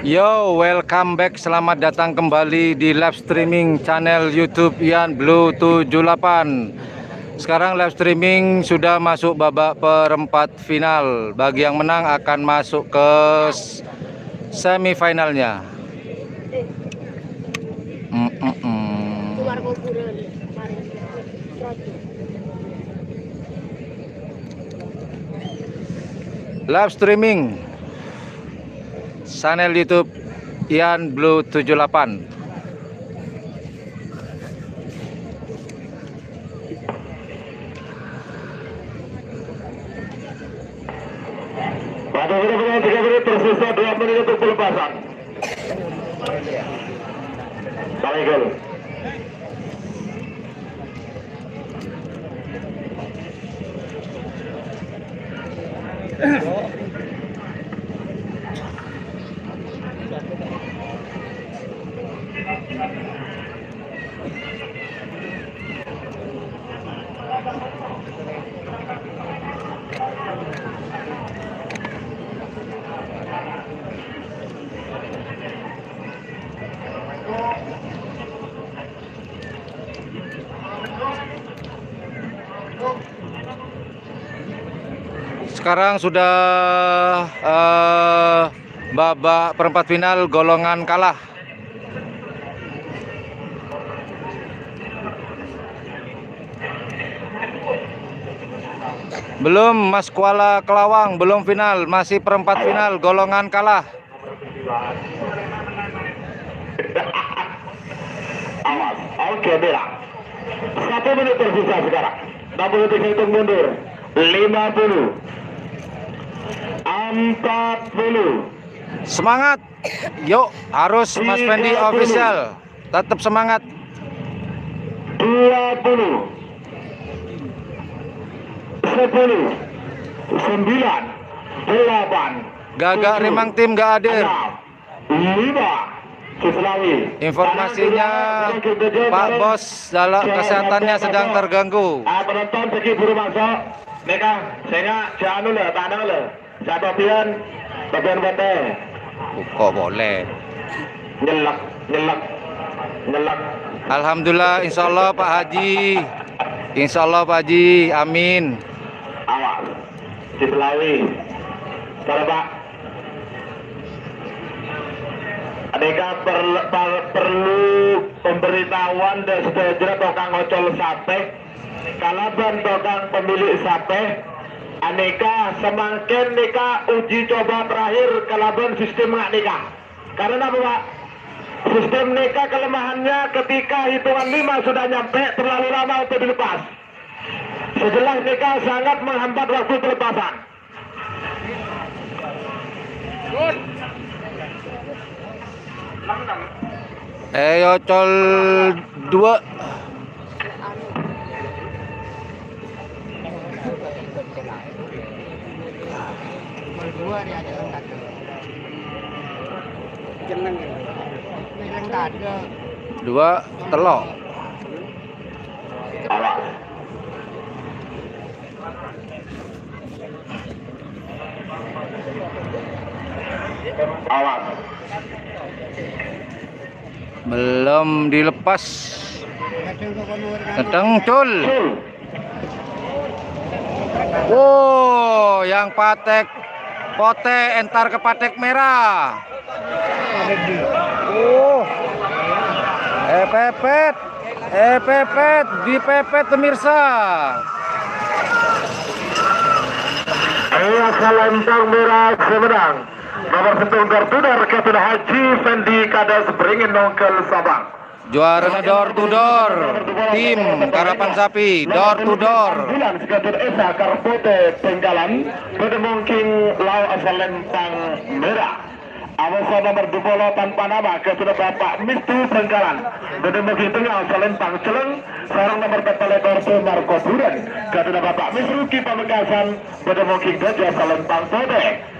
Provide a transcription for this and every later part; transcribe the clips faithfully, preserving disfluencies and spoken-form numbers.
Yo, welcome back. Selamat datang kembali di live streaming channel YouTube Ian Blue tujuh delapan. Sekarang live streaming sudah masuk babak perempat final. Bagi yang menang akan masuk ke s-, semifinalnya. Mm, mm, mm. Live streaming channel YouTube Ian Blue tujuh delapan. Pada menit, tiga menit, tersisa dua menit untuk pelepasan. Salah gol. Sekarang sudah, eh, babak perempat final, golongan kalah. Belum, Mas Kuala Kelawang, belum final, masih perempat final, golongan kalah. Awas, oke, bilang. Satu menit tersisa sekarang. Enam puluh tiga hitung mundur. Lima puluh. Empat puluh. Semangat. Yuk, harus Mas Fendi Tiga puluh. Official. Tetap semangat. Dua puluh. Sepuluh. Sembilan. Delapan. Gagak tujuh, Remang Tim nggak hadir. Enam. Lima. Siselawi. Informasinya, Pak Bos, dalam kesehatannya sedang terganggu. Ah, penonton segi buru masuk. Nèka, sènga' jhâ' anu lè, ta' nèka lè. Sapa piyan? Bagian putih. Kok boleh? Nyellek, nyellek, nyellek. Alhamdulillah, insyaallah, Pak Haji. Insyaallah, Pak Haji. Amin. Awas. Siselawi. Salah, Pak. Anèka per-, per-, perlu pemberitahuan dâ' sadhâjâna tokang ocol sapè kalabân tokang pemilik sapè. Anèka samangkèn nèka uji coba terakhir kalabân sistem nga' nèka. Karena apa, Pak? Sistem nèka kelemahannya ketika hitungan lima sudah nyampe, terlalu lama untuk dilepas. Sejelas nèka sangat menghambat waktu pelepasan. È, ocol dua. Dua, tello'. Awas. Belum dilepas. Kenceng, Cul. Cul. Wow, yang patek putih entar ke patek merah. Oh. Epepet. Epepet, dipepet, pemirsa. Ayo, salentang merah semenang. Nomor sèttong Garduda, Rekatun Haji Fendi Kadas Beringin Nongkel Sabang. Juarana door to door, tim Karapan Sapi, door to door. Bulan Segadur Esa Karpote Bengkalan, pada mungkin lau asal lentang merah. Amoso nomor dua puluh tanpa nama, Gatuna Bapak Mistu Bengkalan. Pada mungkin tengah asal lentang celeng, sarang nomor empat puluh lekor Marco Duran. Gatuna Bapak Mistruki Pamekasan, pada mungkin gajah asal lentang putih.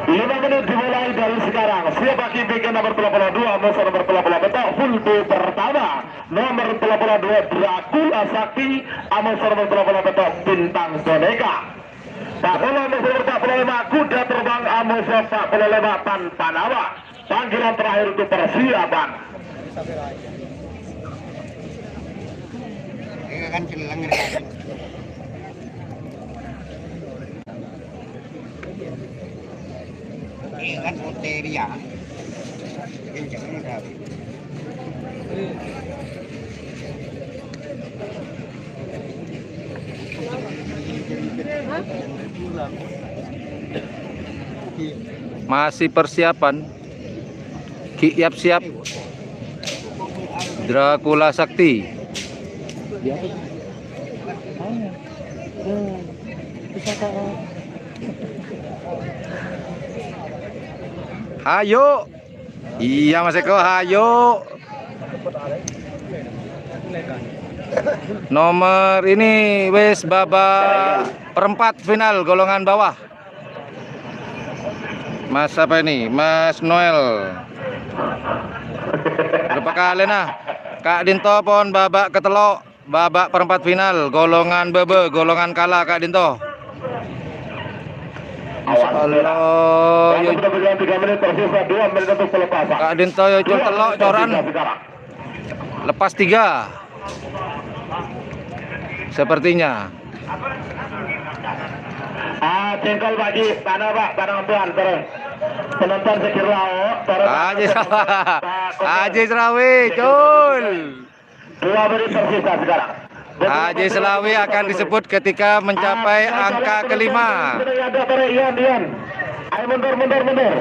Lima menit dimulai dari sekarang. Siap bagi bikin nomor dua puluh dua, musuh nomor dua puluh betok, full B pertama. Nomor dua puluh dua, Dracula Sakti, musuh nomor dua puluh betok, Bintang Boneka. Empat puluh, nomor empat puluh lima, kuda terbang Amos empat puluh lima, tanpa nama. Panggilan terakhir untuk persiapan. Ini kan celeng, ya. Ini kan putih dia. Kenceng udah. Masih persiapan. Ki, siap-siap. Dracula Sakti. Hayo. Iya, Mas Eko, hayo. Nomor ini wis babak perempat final golongan bawah. Mas apa ini? Mas Noel. Berapa kali nah? Ka'dinto pon babak ketelo, babak perempat final, golongan bebe, golongan kala ka'dinto. Insyaallah, yo. Waktu berjalan tiga menit, tersisa dua menit untuk pelepasan. Ka'dinto yo, Cul, telo, coran. Lepas tiga. Sepertinya. Ah, cengkol, Pak Ji. Tanah, Pak. Tanah ampuan, terus. Penonton sekir lao, terus. Aji Serawe. Aji Serawe, Cul. Dua menit tersisa sekarang. Aji Serawe akan disebut ketika mencapai angka kelima. Sudah ya, ada, tarik, Ian, Ian. Ayo mundur, mundur, mundur.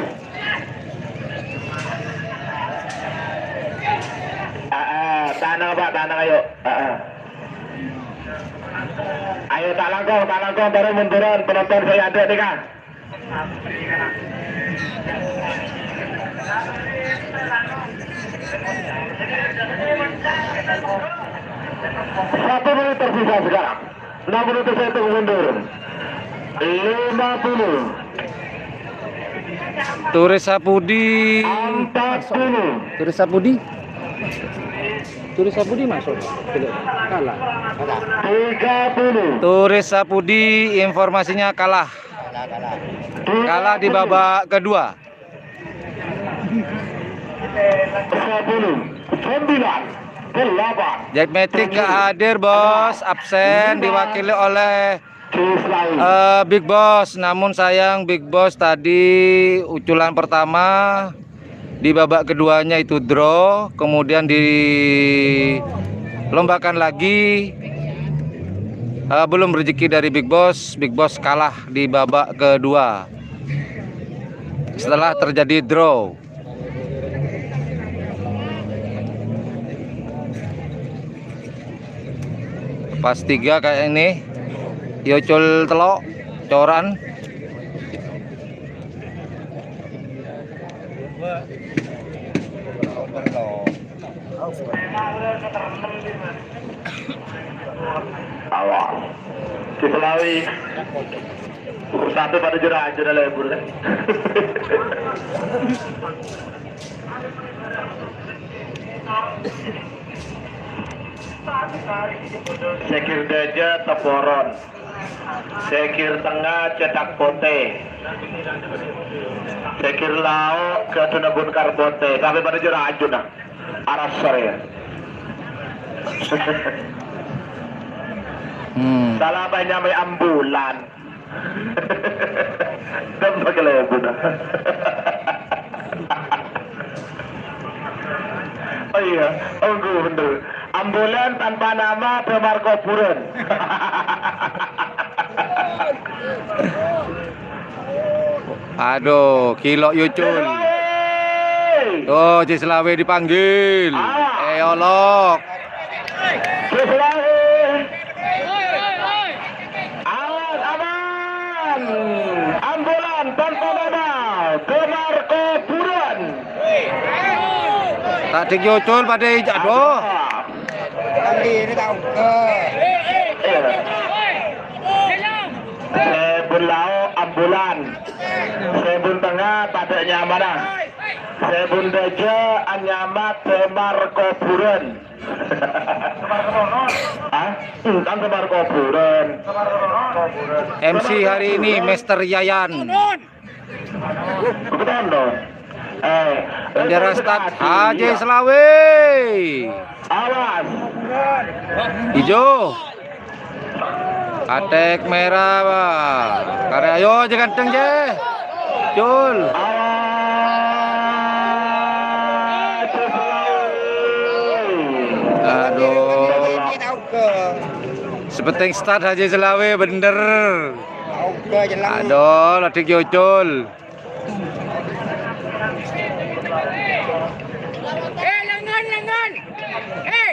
Ah, ah, tanang, Pak, tanang, ayo. Ah, ah. Ayo, tak langkong, tak langkong, taruh munduran, penonton saya ada nih, Kang. Satu menit tersisa sekarang. Enam menit saya tunggu mundur. Lima puluh. Turis Sapudi. Empat puluh. Turis Sapudi. Turis Sapudi masuk. Kalah. Tiga puluh. Turis Sapudi informasinya kalah. Kalah di babak kedua. Sepuluh, sembilan, delapan. Jack Matic nggak hadir, Bos. Absen, diwakili oleh, eh, Big Boss. Namun sayang, Big Boss tadi uculan pertama di babak keduanya itu draw, kemudian dilombakan lagi, eh, belum rezeki dari Big Boss. Big Boss kalah di babak kedua setelah terjadi draw. Pas tiga kayak ini, yo, Cul, telo, coran. Awas. Ciselawi. Satu pada jero-ajero lebur, kan? Sekir daja teporon. Sekir tengnga cethak potè. Sekir lao' ghâdhuwânna bun karbotè. Tapè pada jero-ajero, nah. Arassa rèya. Hmm. Sala bâ'na nyamaè ambulan. Dâmma kalèbun. Oh iya, ongghu bhender. Ambulan tanpa nama, damar kobhurân. Aduh, gilo' yo, Cul. Ciselawi. Oh, Ciselawi dipanggil. Ah. Eh, olok. Ciselawi. Awas, aman. Ambulan tanpa nama, damar kobhurân. Tadi yo, Cul, pada ijak, aduh. Tadi ini tahu. Iya. Sè bun lao' ambulan. Sè bun tengnga tadâ' nyamana. Sè bundhâjâ anyama Semar Koburan. Ah, kan Semar Koburan. M C hari ini, Mister Yayan. Betul, no? Eh, Bendera start, Haji Selawe. Awas. Ijo. Katek merah, Pak. Karè, ayo, jè ganteng, jè. Cul. Aduh. Sepenting start Haji Selawe, bener. Aduh, ladek Jocol. Eh, lengan, lengan. Eh.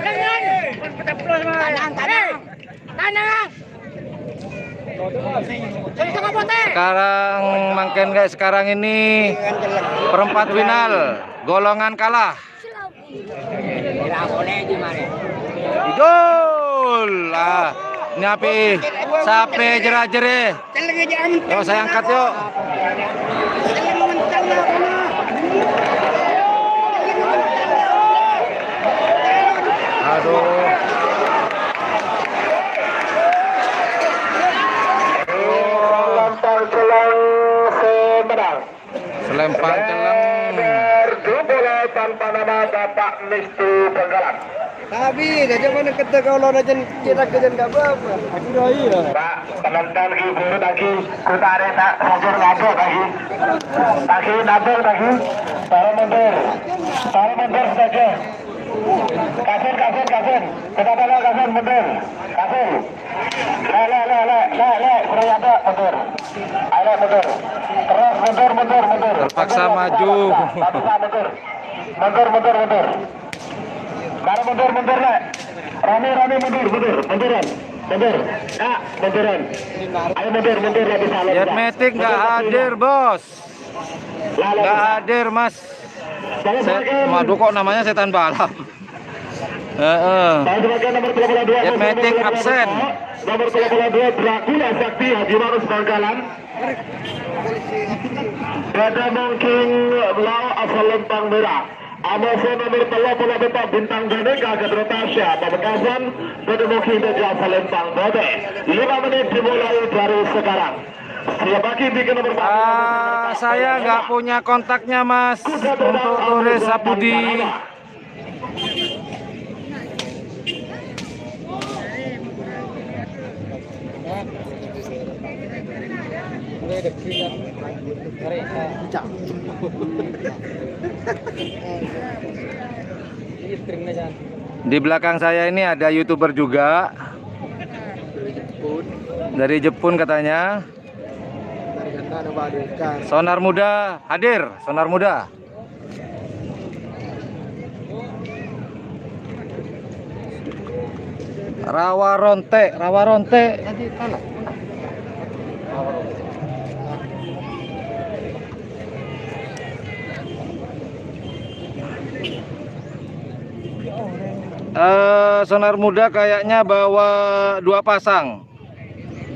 Lengan. Tanang, tanang. Eh. Tanang. Sekarang, mangkèn, guys, sekarang ini perempat final, golongan kalah. Gol! Ah, nyapi sapè jera-jerè. Yo, saya angkat, yuk. Aduh. Lantang Celeng sè menang. Selempang Celeng. Nomor dua puluh tanpa nama Bapak Mistu Bangkalan. Tapi, aja mana kita kalau aja kita kerja nggak apa-apa. Aku udah iya. Pak, penonton ibu lagi. Kutare tak sajur lagi lagi. Lagi nabung lagi. Para mundur. Para mundur saja. Kasih, kasih, kasih. Kita tolong kasih mundur. Kasih. Le, le, le, le, le, le, Suryanto, mundur. Ayo, le, mundur. Terus mundur, mundur, mundur. Terpaksa maju. Mundur, mundur, mundur. Mari mundur, mundur, le. Rame, rame, mundur, mundur, munduran. Mundur. Kak, munduran. Ayo mundur, mundur, le, bisa, le, Jet bisa. Matic nggak hadir, Bos. Nggak hadir, Mas. Saya Se-, waduh, kok namanya setan balap? Heeh. Jet Matic absen. Nomor tiga puluh dua, Dracula Sakti Haji Marus Bangkalan. Bâdâ mungkin lao asal lempang merah. Amoso nomor tello puluh empat Bintang Ganeka Gadro Tasya Pamekasan. Bâdâ mungkin dâdâ asal lempang bote. Lima menit dimulai dari sekarang. Siap bagi bikin nomor Ah, saya nggak punya kontaknya, Mas, untuk Turis Sapudi. Di belakang saya ini ada YouTuber juga. Dari Jepun katanya. Sonar Muda hadir, Sonar Muda. Rawa Ronte, Rawa Ronte. Eh, Sonar Muda kayaknya bawa dua pasang.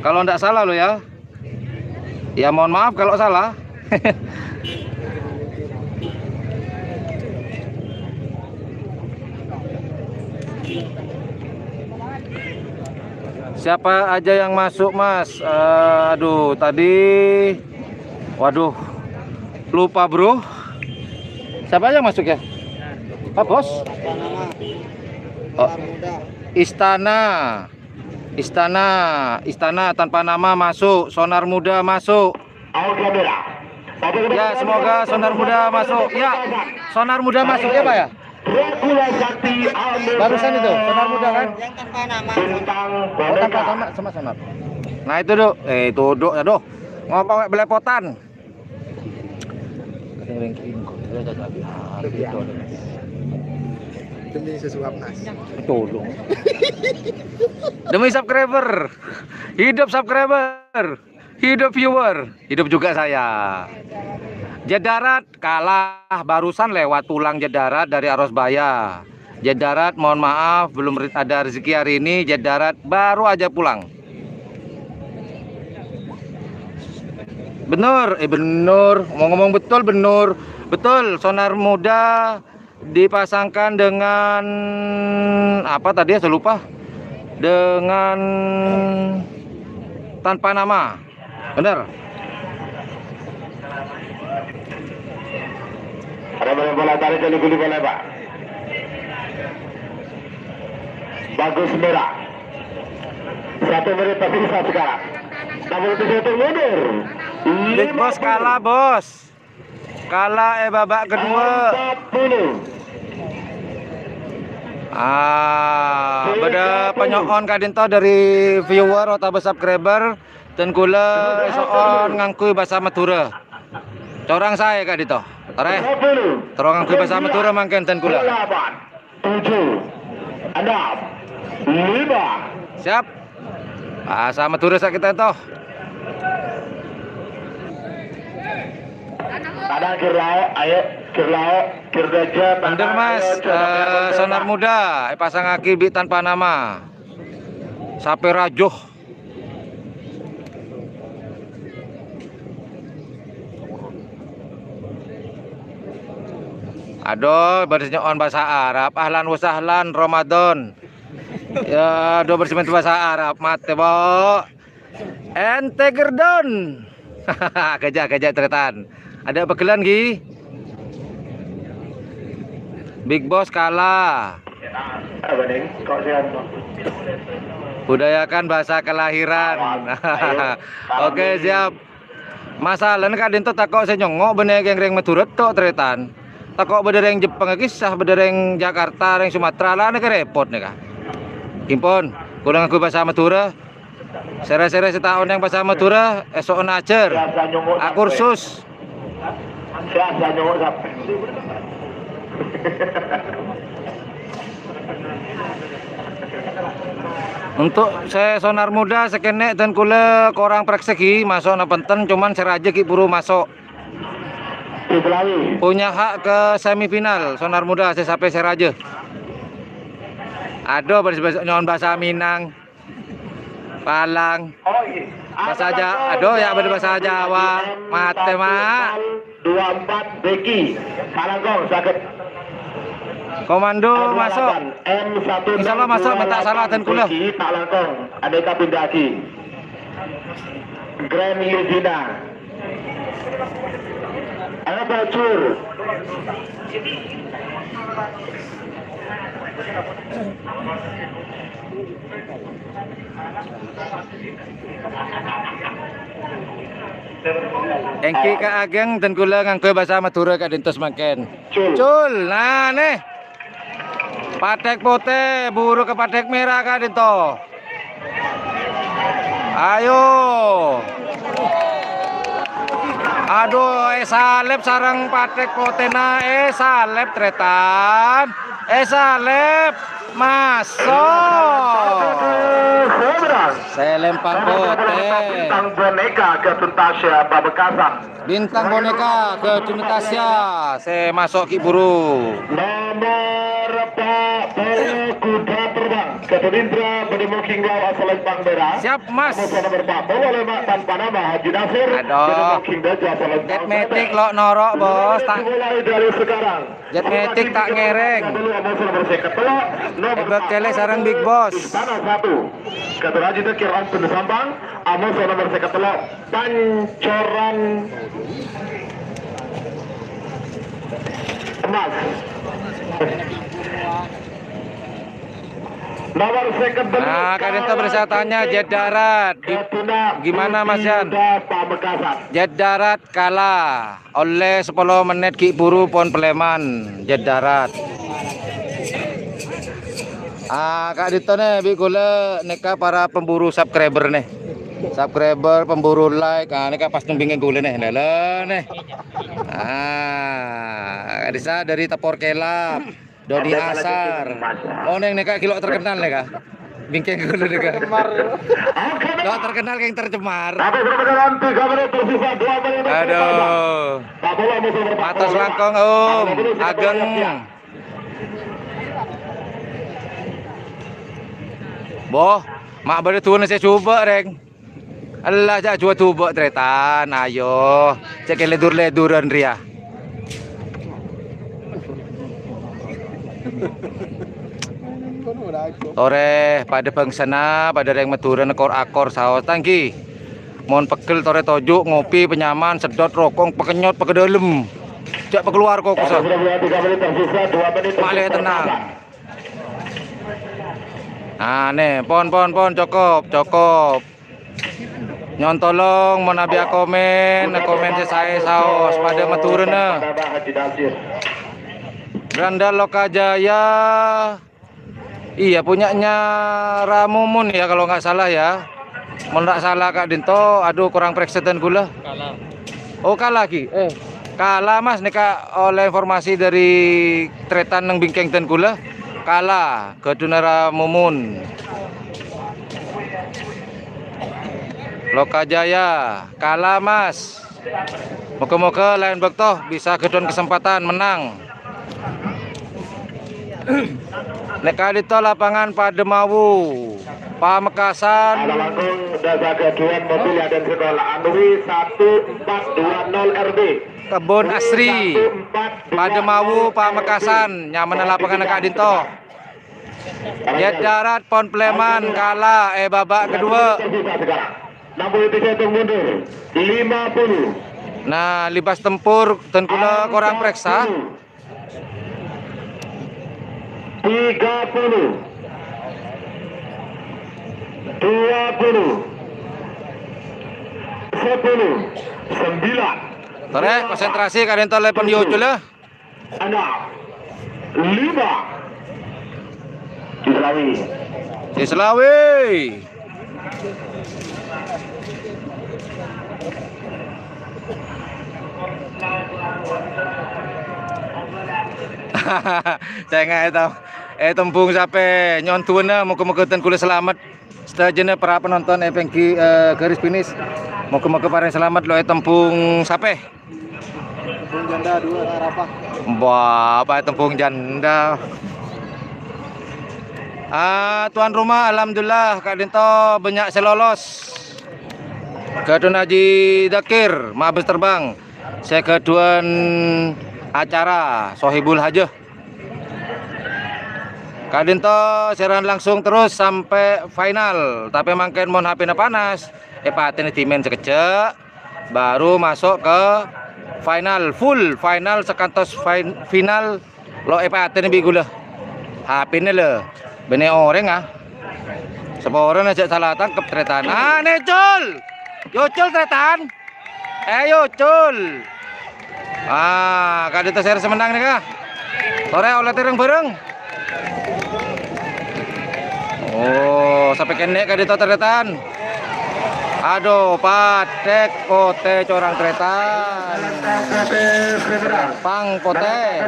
Kalau ndak salah lo ya. Ya, mohon maaf kalau salah. Siapa aja yang masuk, Mas? Eh, aduh, tadi, waduh, lupa, Bro. Siapa yang masuk ya? Pak Bos? Oh, Istana. Istana, Istana tanpa nama masuk, Sonar Muda masuk. Ya, semoga Sonar Muda masuk. Ya, Sonar Muda masuk ya, Pak ya. Barusan itu, Sonar Muda kan? Yang tanpa nama. Oh, tanpa nama, sama Sonar. Nah, itu, Dok. Eh, itu, Dok, aduh. Ngomong kayak belepotan. Demi sesuap nasi. Tolong. Demi subscriber. Hidup subscriber. Hidup viewer. Hidup juga saya. Jet Darat kalah barusan lewat pulang Jet Darat dari Arosbaya. Jet Darat, mohon maaf, belum re-, ada rezeki hari ini. Jet Darat baru aja pulang. Bener, eh, bener. Ngomong-ngomong betul, bener. Betul, Sonar Muda dipasangkan dengan apa tadi ya, saya lupa. Dengan Tanpa Nama. Bener. Ada main bola tarik dari Guli Bola, Pak. Bagus merah. Satu menit tersisa sekarang. Namun itu satu mundur. Big Boss kalah, Bos. Kalah è babak kedua. Empat puluh. Ah, bâdâ panyo'on ka'dinto dâri viewer otabâ subscriber, dân kulâ èso'on ngangghuy bhâsa Madhurâ. Corang saè ka'dinto. Torè. Terro ngangghuy bhâsa Madhurâ mangkèn dân kulâ. Delapan, tujuh, enam, lima. Siap. Bhâsa Madhurâ sakètta to. Tadâ' kèr lao', ayo, kèr lao', kèr dâjâ, Bener, Mas. Eh, Sonar Muda èpasangaghi bi' Tanpa Nama. Sapè rajuh. Adu, bâdâ sè nyo'on bhâsa Arab. Ahlan wa sahlan, Ramadan. Ya, adu, bâdâ sè mènta bhâsa Arab. Matè, Bo. Ènte gerdon. Kejak, kejak, tarètan. Ada pegelan, Gi? Big Boss kalah. Apa, Ding? Kok sehat, Bang? Budayakan bahasa kelahiran. Awas. Ayo. Oke, siap. Masalahnya ka'dinto tako' sè nyongngo' bânnè rèng-rèng Madhurâ tok, tarètan. Tako' bâdâ rèng Jepang kisah, bâdâ rèng Jakarta, rèng Sumatera, la nèka rèpot nèka. Ghi pon, kulâ ngangghuy bhâsa Madhurâ. Sèrè-sèrè sè ta' onèng bhâsa Madhurâ, èso'on ajhâr. Akursus. Untuk sè Sonar Muda, sè kènè' dân kulâ korang persegi, maso'na pènten, cuman sè rajâ ghi' buru maso'. Punya hak ke semifinal, Sonar Muda, sè sapè sè rajâ. Adu, bâdâ sè nyo'on bhâsa Minang. Palang. Bhâsa Ja-, adu, ya, bâdâ bhâsa Jawa. Matè, Mak. Dua empat, Beki. Palangkong, saged. Komando maso'. Insyaallah maso', mènta salah dân kulâ. Beki, Palangkong. Ada kapindhâaghi. Grand Livina. Ayo, Bajur. Èngghi kaageng dân kulâ ngangghuy bhâsa Madhurâ ka'dinto samangkèn. Cul. Cul, nah, nè. Pathèk potè, buru ka pathèk mèra ka'dinto. Ayo. Adu, èsalèp sareng pathèk potèna, èsalèp, tarètan. Èsalèp. Maso'. Sè lempang potè. Bintang Boneka ke Tuntasya Pamekasan. Bintang Boneka ke Tuntasya, sè maso' ghi' buru. Nomor empat puluh, Kuda Terbang, Gatot Indra, Budi Muking Lau, asal Lempang Merah. Siap, Mas. Nomor empat puluh lima, Tanpa Nama, Haji Nasir, Aduh. Budi Muking Daja, asal Lempang Merah. Metik lo' noro', Bos. Ta- Dimulai dari sekarang. Jet Matic ta' ngèrèng. Èbâk kèlè sareng Big Boss. Istana satu. Kata Raji Tekir Ampun Sampang, Amos nomor seket tello', Pancoran Emas. Nomor seket tello'. Nah, ka'dinto persyaratannya, Jet Darat. Di-, gimana, Mas Yan? Pamekasan. Jet Darat kalah. Ollè sapolo mennit ghi' buru pon palèman, Jet Darat. Ah, ka'dinto nè, bi' kaulâ nèka para pemburu subscriber nè. Subscriber, pemburu like, ah, nèka pas nembingngè kaulâ nè, lè, lè, nè. Ah, ka'dissa dâri Tepor Kelap. Dodi Asar. Onèng nèka ghi' lo' terkenal nèka. Bingkèng kaulâ nèka. Lo' terkenal kèng tercemar. Aduh. Matos langkong, Om. Ageng. Boh, ma' bâdâ duwâna sè jhubâ', Rèng. Ella, jhâ' jhuwâ dubâ', tarètan, ayo. Jhâ' kè lèdur-lèduran rèya. Torè padâ bhângsana, padâ rèng Madhurâna kor-akor saos, tangghi. Mon peggel torè toju', ngopi, panyaman, seddhot, rokok, pakennyot, paghâdâlem. Jhâ' pakalowar kokossa. Ma'lè tennang. Ah, nè, pon, pon, pon, cokop, cokop. Nyontolong, mon abiyâ komèn, komèn sè saè saos, padâ Madhurâna. Grandal Lokajaya. Iya, punyanya Ramumun ya, kalau nggak salah ya. Mon ta' sala ka'dinto, aduh, korang parèksa dân kaulâ. Kalah. Oh, kalah, Ki. Eh, kalah, Mas. Nèka oleh informasi dâri tarètan neng bingkèng dân kaulâ. Kalah, ghâdhuna Ramumun. Lokajaya, kalah, Mas. Moga-moga laèn bâkto bisa ghâdhuwân kasempadhân mennang. Nèka ka'dinto lapangan Pademawu, Pamekasan. Ada langkung dasa ghâdhuwân mobil ya dan sekolah Anwi satu empat dua nol R B. Kebun Asri, Pademawu, Pamekasan, nyamana lapangan ka'dinto. Yet Darat Pon Pleman kalah è babak kedua. Enam puluh tiga hitung mundur. Lima puluh. Nah, libas tempur dân kaulâ korang parèksa. Tiga puluh. Dua puluh. Sepuluh. Sembilan. Torè, konsentrasi ka'dinto lèpon yo jhulâ. Enam. Lima. Sè selawi. Sè selawi. Sènga' è tem-, è tembhung sapè nyontona, moga-moga dân kaulâ salamet. Sadhâjâna para penonton è pènggir, eh, garis finish. Moga-moga parèng salamet lo' è tembhung sapè. Tembhung janda dua, Arafah. Wah, apa tembhung janda? Ah, tuan rumah, alhamdulillah, ka'dinto bânnya' sè lolos. Ghâdhuwân Haji Dakir, mabes terbang. Sè ghâdhuwân acara Sohibul Hajah. Ka'dinto sèran langsung terros sampè' final. Tapè mangkèn mon H P-na panas, èpatènè dhimèn sakejjhâ'. Baru maso' ka final, full final sakantos fin-, final lo' èpatènè bi' kaulâ. H P-na lho, bânnè orèng, ah. Saporana jhâ' sala tangkep, tarètan. Ah, nè, Cul! Yo, Cul, tarètan. Eh, yo, Cul. Ah, ka'dinto sè sè mennang nèka. Torè ollè tèrèng bhâreng. Oh, sapè kènè' ka'dinto tarètan. Aduh, patèk potè corang tarètan. Pang potè.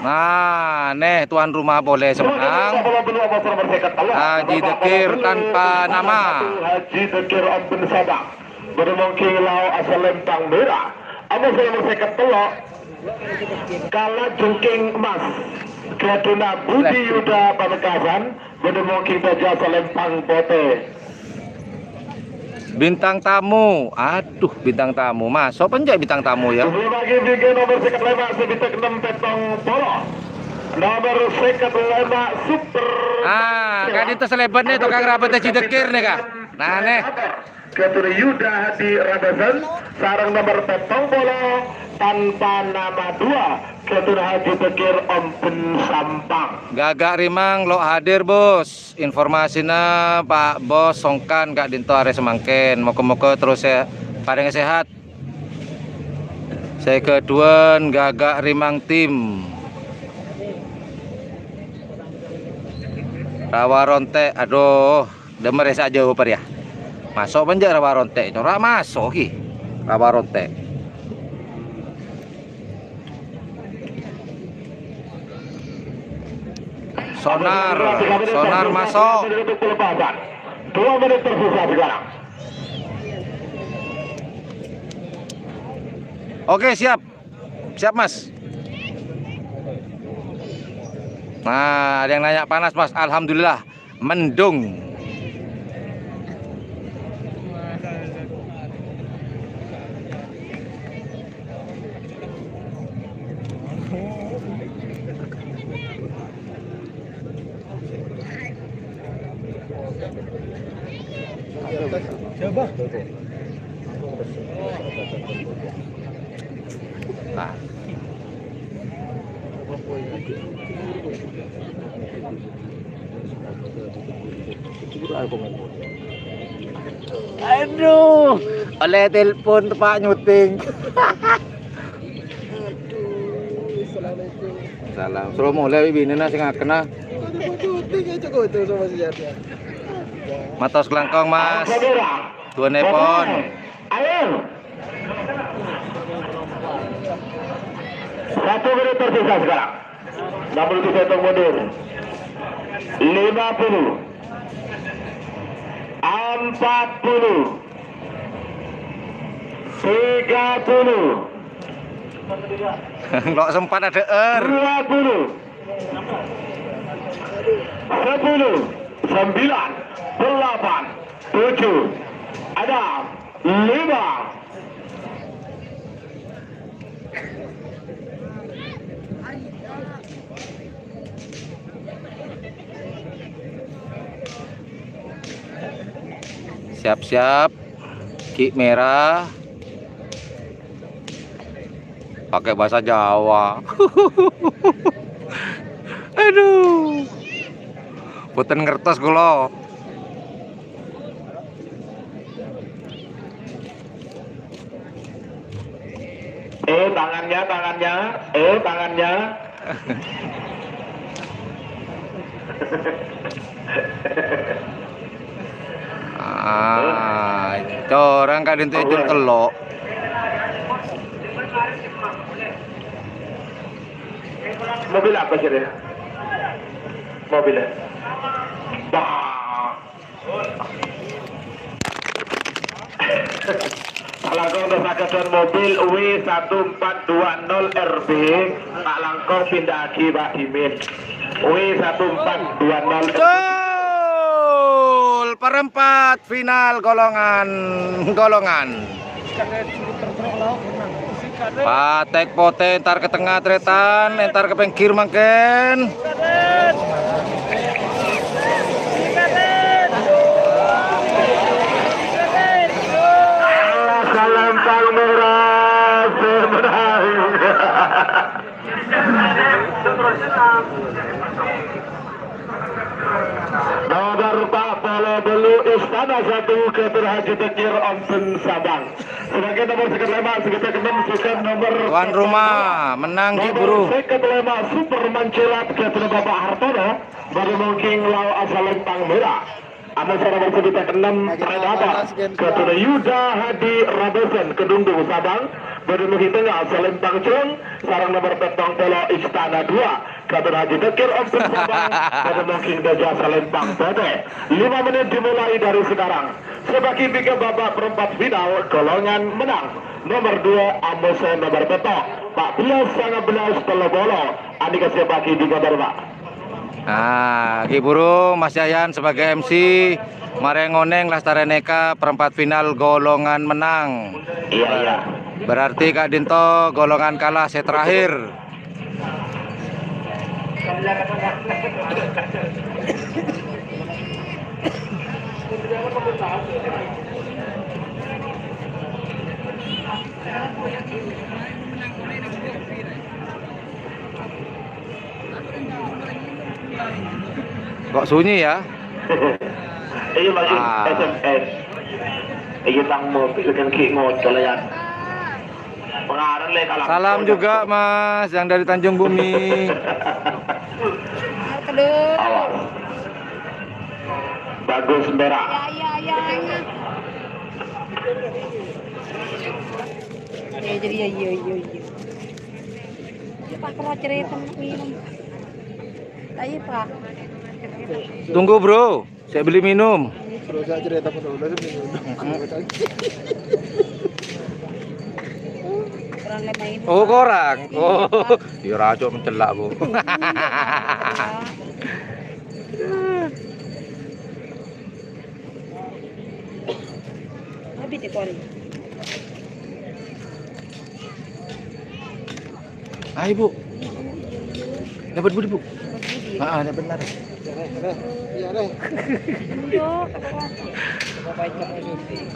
Nah, nè, tuan rumah polè sè mennang. Haji Dekir tanpa nama. Haji Dekir Omben Sabang. Bâdâ mongking lao asal Lempang Mera. Ama sè nomor sèket tello'. Kala Jungking Emas. Ghâdhuwânna Budi Yuda Pamekasan. Bâdâ mongking bâjâ asal Lempang Potè. Bintang tamu. Aduh, bintang tamu. Maso' apa enjâ' bintang tamu, ya? Sebelum lagi bingkai nomor sèket lèma', sè bintang ennem pèttong polo. Nomor sèket lèma' Super. Ah, ka'dinto salèbât nè, tokang rapet Haji Dekir nè, Kak. Nah, nè. Ghâdhuwânna Yuda Hadi Rabasan, sareng nomor pèttong polo tanpa nama dua, Ghâdhuwânna Haji Bekir Omben Sampang. Gagak Rimang lo' hadir, Bos. Informasina Pak Bos Songkan ka'dinto arè samangkèn. Moga-moga terros sè-, parèngè sehat. Sè ghâdhuwân Gagak Rimang Tim. Rawa Ronte', aduh. Dâmmarè sè ajâwâb rèya. Maso' apa enjâ' Rawa Ronte'? Cora' maso' ghi. Rawa Ronte'. Sonar, Sonar maso'. Dua menit tersisa sekarang. Oke, siap. Siap, Mas. Nah, ada yang nanya panas, Mas. Alhamdulillah. Mendung. Nah. Aduh, ollè telpon teppa' nyuting. Aduh, assalamualaikum. Salam. Soro molè binèna sè ngakèna. Aduh, mau syuting ya, Cok, itu sama si Yahya. Matos kalangkong, Mas. Duwânèpon. Ayo. Satu menit tersisa sekarang. Enam puluh tujuh hitung mundur. Lima puluh. Empat puluh. Tiga puluh. Kok sempat ada er? Dua puluh. Sepuluh. Sembilan. Delapan. Tujuh. Ada. Lima. Siap-siap, ghi' mèra. Pakai bahasa Jawa. Aduh. Mboten ngertos kula. Eh, tangannya, tangannya. Eh, tangannya. Ah, corang ka'dinto itu kello'. Mobil apa sih, Rin? Mobil ya? Bah. Kalangkong terus sakadhân mobil W satu empat dua nol R B, kalangkong pindhâ'aghi, Pak Dimin. W satu empat dua nol R B. Betul, perempat final golongan, golongan. Patèk Potè entar ka tengnga tarètan, entar ka pèngghir mangkèn. Salempang Mèra sè menang. Nomor empat puluh Belu Istana satu, Ghâtèr Haji Tekir Omben Sabang. Sebagai nomor seket lèma', seket ennem, seket nomor tuan rumah menang, Ki Buru. Nomor seket lèma', Super Manculat, Ghâtèr Bapak Hartono, bâdâ mangkèn lao' asalempang mèra. Amoso nomor seket ennem, Predator, Ghâtèr Yuda Hadi Rabasan, Kedungdung Sabang, bâdâ mangkèn tengnga asalempang cèlèng, sareng nomor pèttong polo Istana dua, Ghâtèr Haji Tekir Omben Sabang, bâdâ mangkèn dâjâ asalempang potè. Lima menit dimulai dari sekarang. Sè bâgi bingka babak perempat final, golongan menang. Nomor dua, amoso nomor pètto', empat belas, sembilan belas, tello polo. Andika sè bâgi bingka babak. Ah, Ki Buru, Mas Yayan sebagai M C, marè ngonèng lastarè nèka perempat final golongan menang. Iya, iya. Berarti ka'dinto golongan kalah sè terakhir. Kok sunyi ya? Iya, Mas, ah. S M S. Iya, tang mobil kan ki ngocol ya. Pengaran le kalang. Salam juga, Mas, yang dari Tanjung Bumi. Aduh. Awas. Bagus, Mbak. Ya, ya, ya, ya. Ya, jadi ya, iya, iya, iya. Iya, Pak, kalau cerita minum. Ayo, Pak. Tunggu, Bro. Saya beli minum. Bro, saya cerita apa dulu, saya beli minum. Kurang lima ribu, oh, Pak. Kurang. Iya, oh, Pak. Iya, rajo mencelak, Bu. Habis deh, Pak. Ayo, Bu. Dapat budi, Bu. Dapat budi. Ah, ah, dapat benar.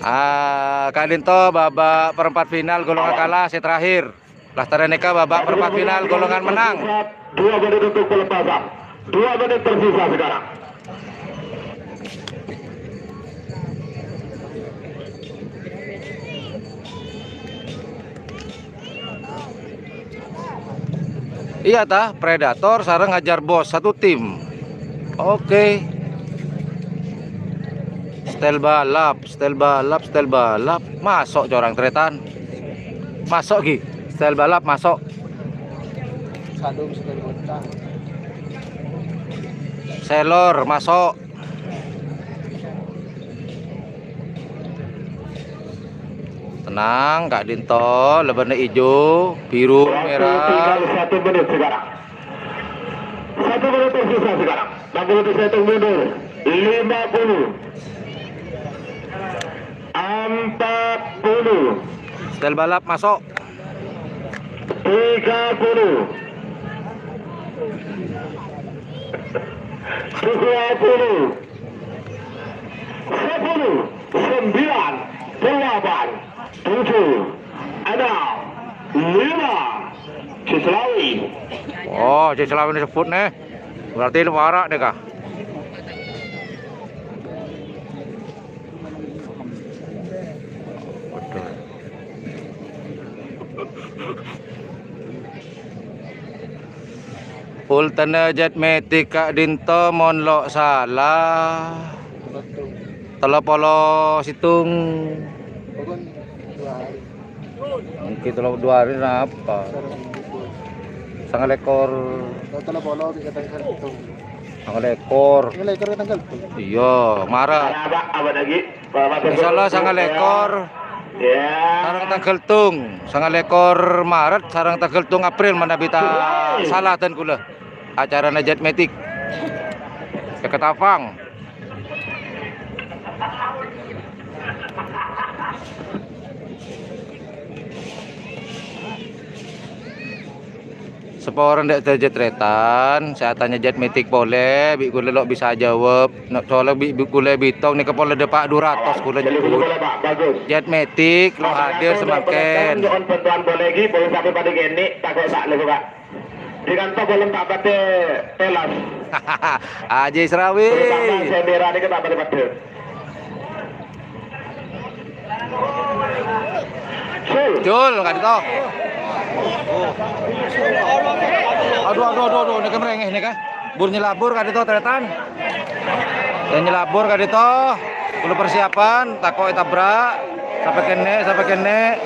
Ah, ka'dhinto babak perempat final golongan kalah sè terakhir. Lastarè nèka babak perempat final golongan menang. Dua menit untuk pelepasan. Dua menit tersisa sekarang. Iyâ ta, Predator sareng Hajar Bos satu tim. Oke. Style balap, style balap, style balap. Maso' corang, tarètan. Maso' ghi. Style balap maso'. Salor maso'. Tenang, ka'dhinto, lebana ijo, biru, merah. Tinggal satu menit sekarang. Satu menit tersisa sekarang. Enam puluh detik mundur. Lima puluh. Empat puluh. Style balap maso'. Tiga puluh. Dua puluh. Sepuluh. Sembilan. Delapan. Tujuh. Enam. Lima. Ciselawi. Oh, Ciselawi disebut nih. Berarti lu warak deh, kah? Waduh. Ultana Jet Matic ka'dhinto mon lo' sala. Tello polo sèttong. Mungkin tello dua hari napa? Sangalèkor. Sangalèkor. Iyâ, Maret. Insyaallah sangalèkor. Sareng tangghâl tong. Sangalèkor Maret sareng tangghâl tong April manabi ta' sala dân kaulâ. Acarana Jet Matic. Ka Ketapang. Saporana dâ' Jet Retan, sè atanya Jet Matic polè, bi' kaulâ lo' bisa jawab. Nè' soalla bi', bi' kaulâ bitong nèka polè dâpa' dua ratus kaulâ jemput. Jet Matic lo' hadir samangkèn. Mohon bantuan polè ghi, polè sampai pada gini, tako' sa' lè, Pak. Di kantor polè ta' pada telas. Haji Srawi. Terutama sè merah nèka ta' pada-pada. Jul, ka'dinto. Aduh, aduh, aduh, aduh, nèka merengè, nèka. Bur nyelabur, ka'dinto, tarètan. Yâ, nyelabur, ka'dinto. Perlu persiapan, tako' ètabrak. Sampè' kènè', sampè' kènè'.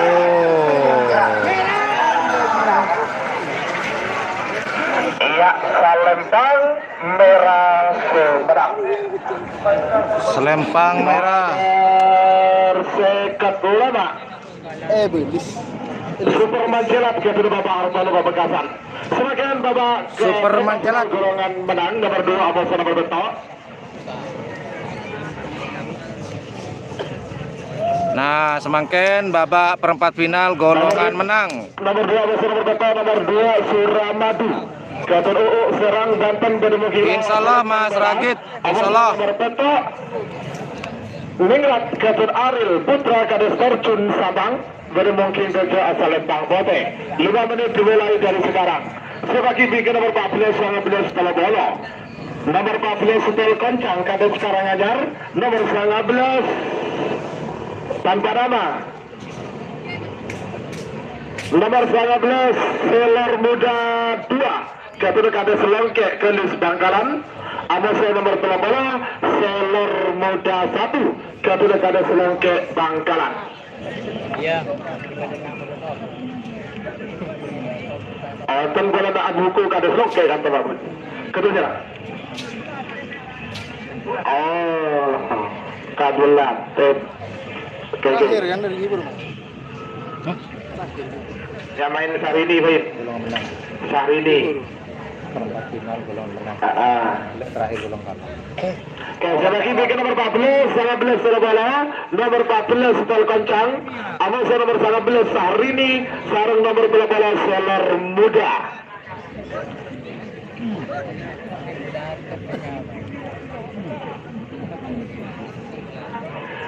Oh. Iyâ, Salempang. Merah Sumedang. Selempang merah. Nomor sèket lèma. Eh, belis. Superman Jelat, Gatot Bapak Hartono Pamekasan. Semakin Bapak ke Superman Jelat. Golongan menang nomor dua, Amos nomor betul. Nah, samangkèn babak perempat final golongan menang. Nomor dua, Amos nomor betul, nomor dua, Suramadu. Gatot Uu Serang, Banten, pada mungkin. Insyaallah, Mas Ragit. Insyaallah. Nomor peto', Ningrat Gatot Aril Putra Kades Terjun Sabang, pada mungkin kerja asal Lempang Pote. Lima menit dimulai dari sekarang. Sebagi bikin nomor empat belas, sembilan belas, kalau bola. Nomor empat belas, Setel Koncang, Kades Karanganyar. Nomor sembilan belas, tanpa nama. Nomor sembilan belas, Selor Muda dua, Gatot Kades Longke, Gelis Bangkalan. Amos nomor tello polo, Selor Muda satu, Gatot Kades Longke, Bangkalan. Iya. Enten bola tak buku Kades Longke kan, Pak. Kedua. Oh, kadulan. Oke, oke. Terakhir yang dari libur, Mas. Hah? Yang main Syahrini, Pak. Belum menang. Syahrini. Libur. Perempat final belum menang. Ah, ah. Terakhir belum kalah. Oke, saya lagi bikin nomor empat belas, sembilan belas, Selor Bola. Nomor empat belas, Setel Koncang. Amos nomor sembilan belas, Syahrini. Sareng nomor dua belas, Selor Muda.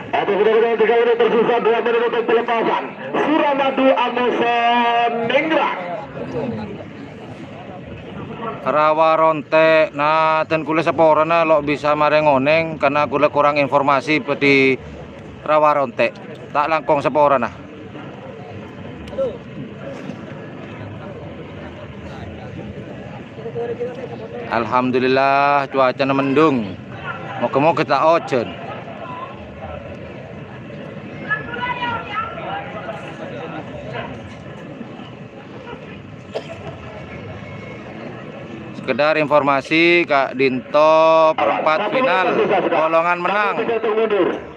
Ada kira-kira tiga menit tersisa, dua menit untuk pelepasan. Suramadu Amoson Ningrat. Rawa Ronte', nah, ten kulâ saporana lo' bisa marè ngonèng karena kulâ kurang informasi bâdhi Rawa Ronte'. Ta' langkong saporana. Alhamdulillah, cuacana mendung. Moga-moga ta' ojhân. Sekedar informasi, ka'dinto perempat final, golongan menang.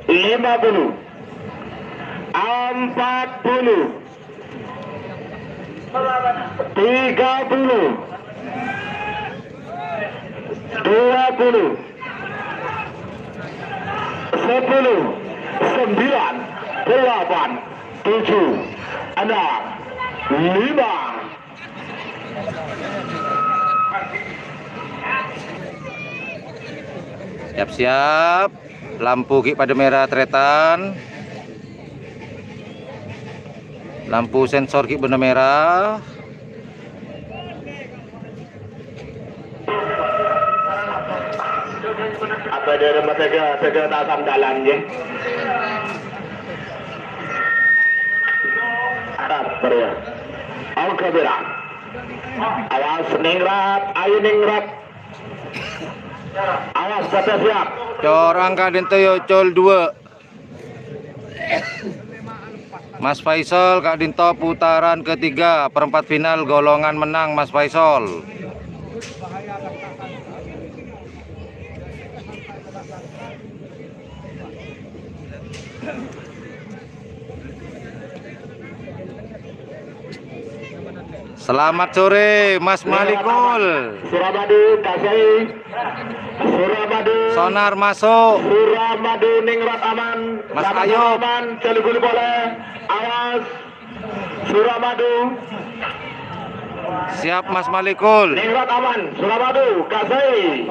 Lima puluh. Empat puluh. Tiga puluh. Dua puluh. Sepuluh. Sembilan. Delapan. Tujuh. Enam. Lima. Siap-siap. Lampu ghi' padâ mèra tarètan. Lampu sensor ghi' bâdâ mèra. Apa dârâmma tèga, tèga ta' sandalan, ya? Arab, bro, ya. Oke, bira. Awas, Ningrat, ayo, Ningrat. Awas, pada siap. Corang ka'dinto ya, Col dua. Mas Faisal ka'dinto putaran ketiga, perempat final golongan menang, Mas Faisal. Selamat sore, Mas Malikul. Suramadu, Kasai. Suramadu. Sonar masuk. Suramadu, Ningrat aman. Mas Aman, Ayub. Aman, cali guli boleh. Awas. Suramadu. Siap, Mas Malikul. Ningrat aman. Suramadu, Kasai.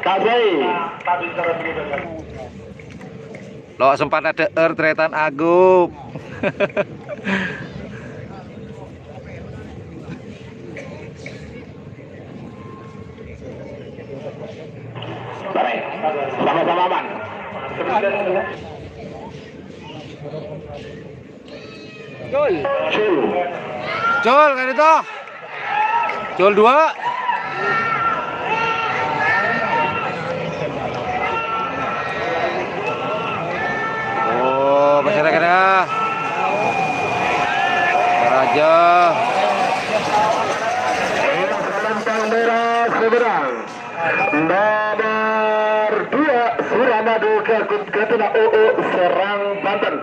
Kasai. Lo' sempat adhâ'âr tarètan agup. Bareng. Sama-sama aman. Cul. Cul, ka'dinto. Cul dua. Oh, masih ada kena. Raja. Lantang merah seberang. Nomor dua, Suramadu, Gatuna Uu, Serang, Banten.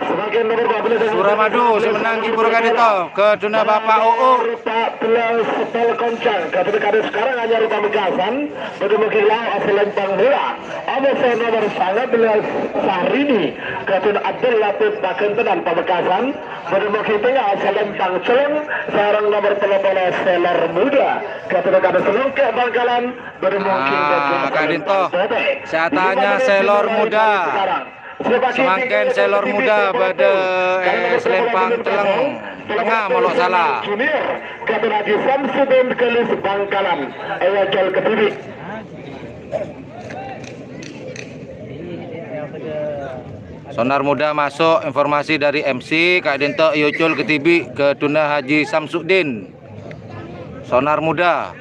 Suramadu sè mennang ghi' buru ka'dinto, Gatuna Bapa' Uu. Empat belas Telkoncang, Gatuna Kades Karanganyar Pamekasan, bâdâ Mugila Asalempang Mula, Amosa nomor sangabelas Sahrini, Gatuna Abdul Latif Pagentenan Pamekasan, bâdâ Mugi Tengnga Asalempang Celeng, sareng nomor tello polo Selor Muda, Gatuna Kades Longke Bangkalan, bâdâ Mugi Tengnga Asalempang Pote. Saya tanya Selor Muda. Samangkèn Selor Muda bâdâ è Selempang Celeng, tengnga molo' sala. Junior, Gatun Haji Samsudin Galis Bangkalan, Ewajal Kediri. Sonar Muda masuk, informasi dari M C, ka'dinto Yocul Ketibi, Gatuna Haji Samsudin. Sonar Muda.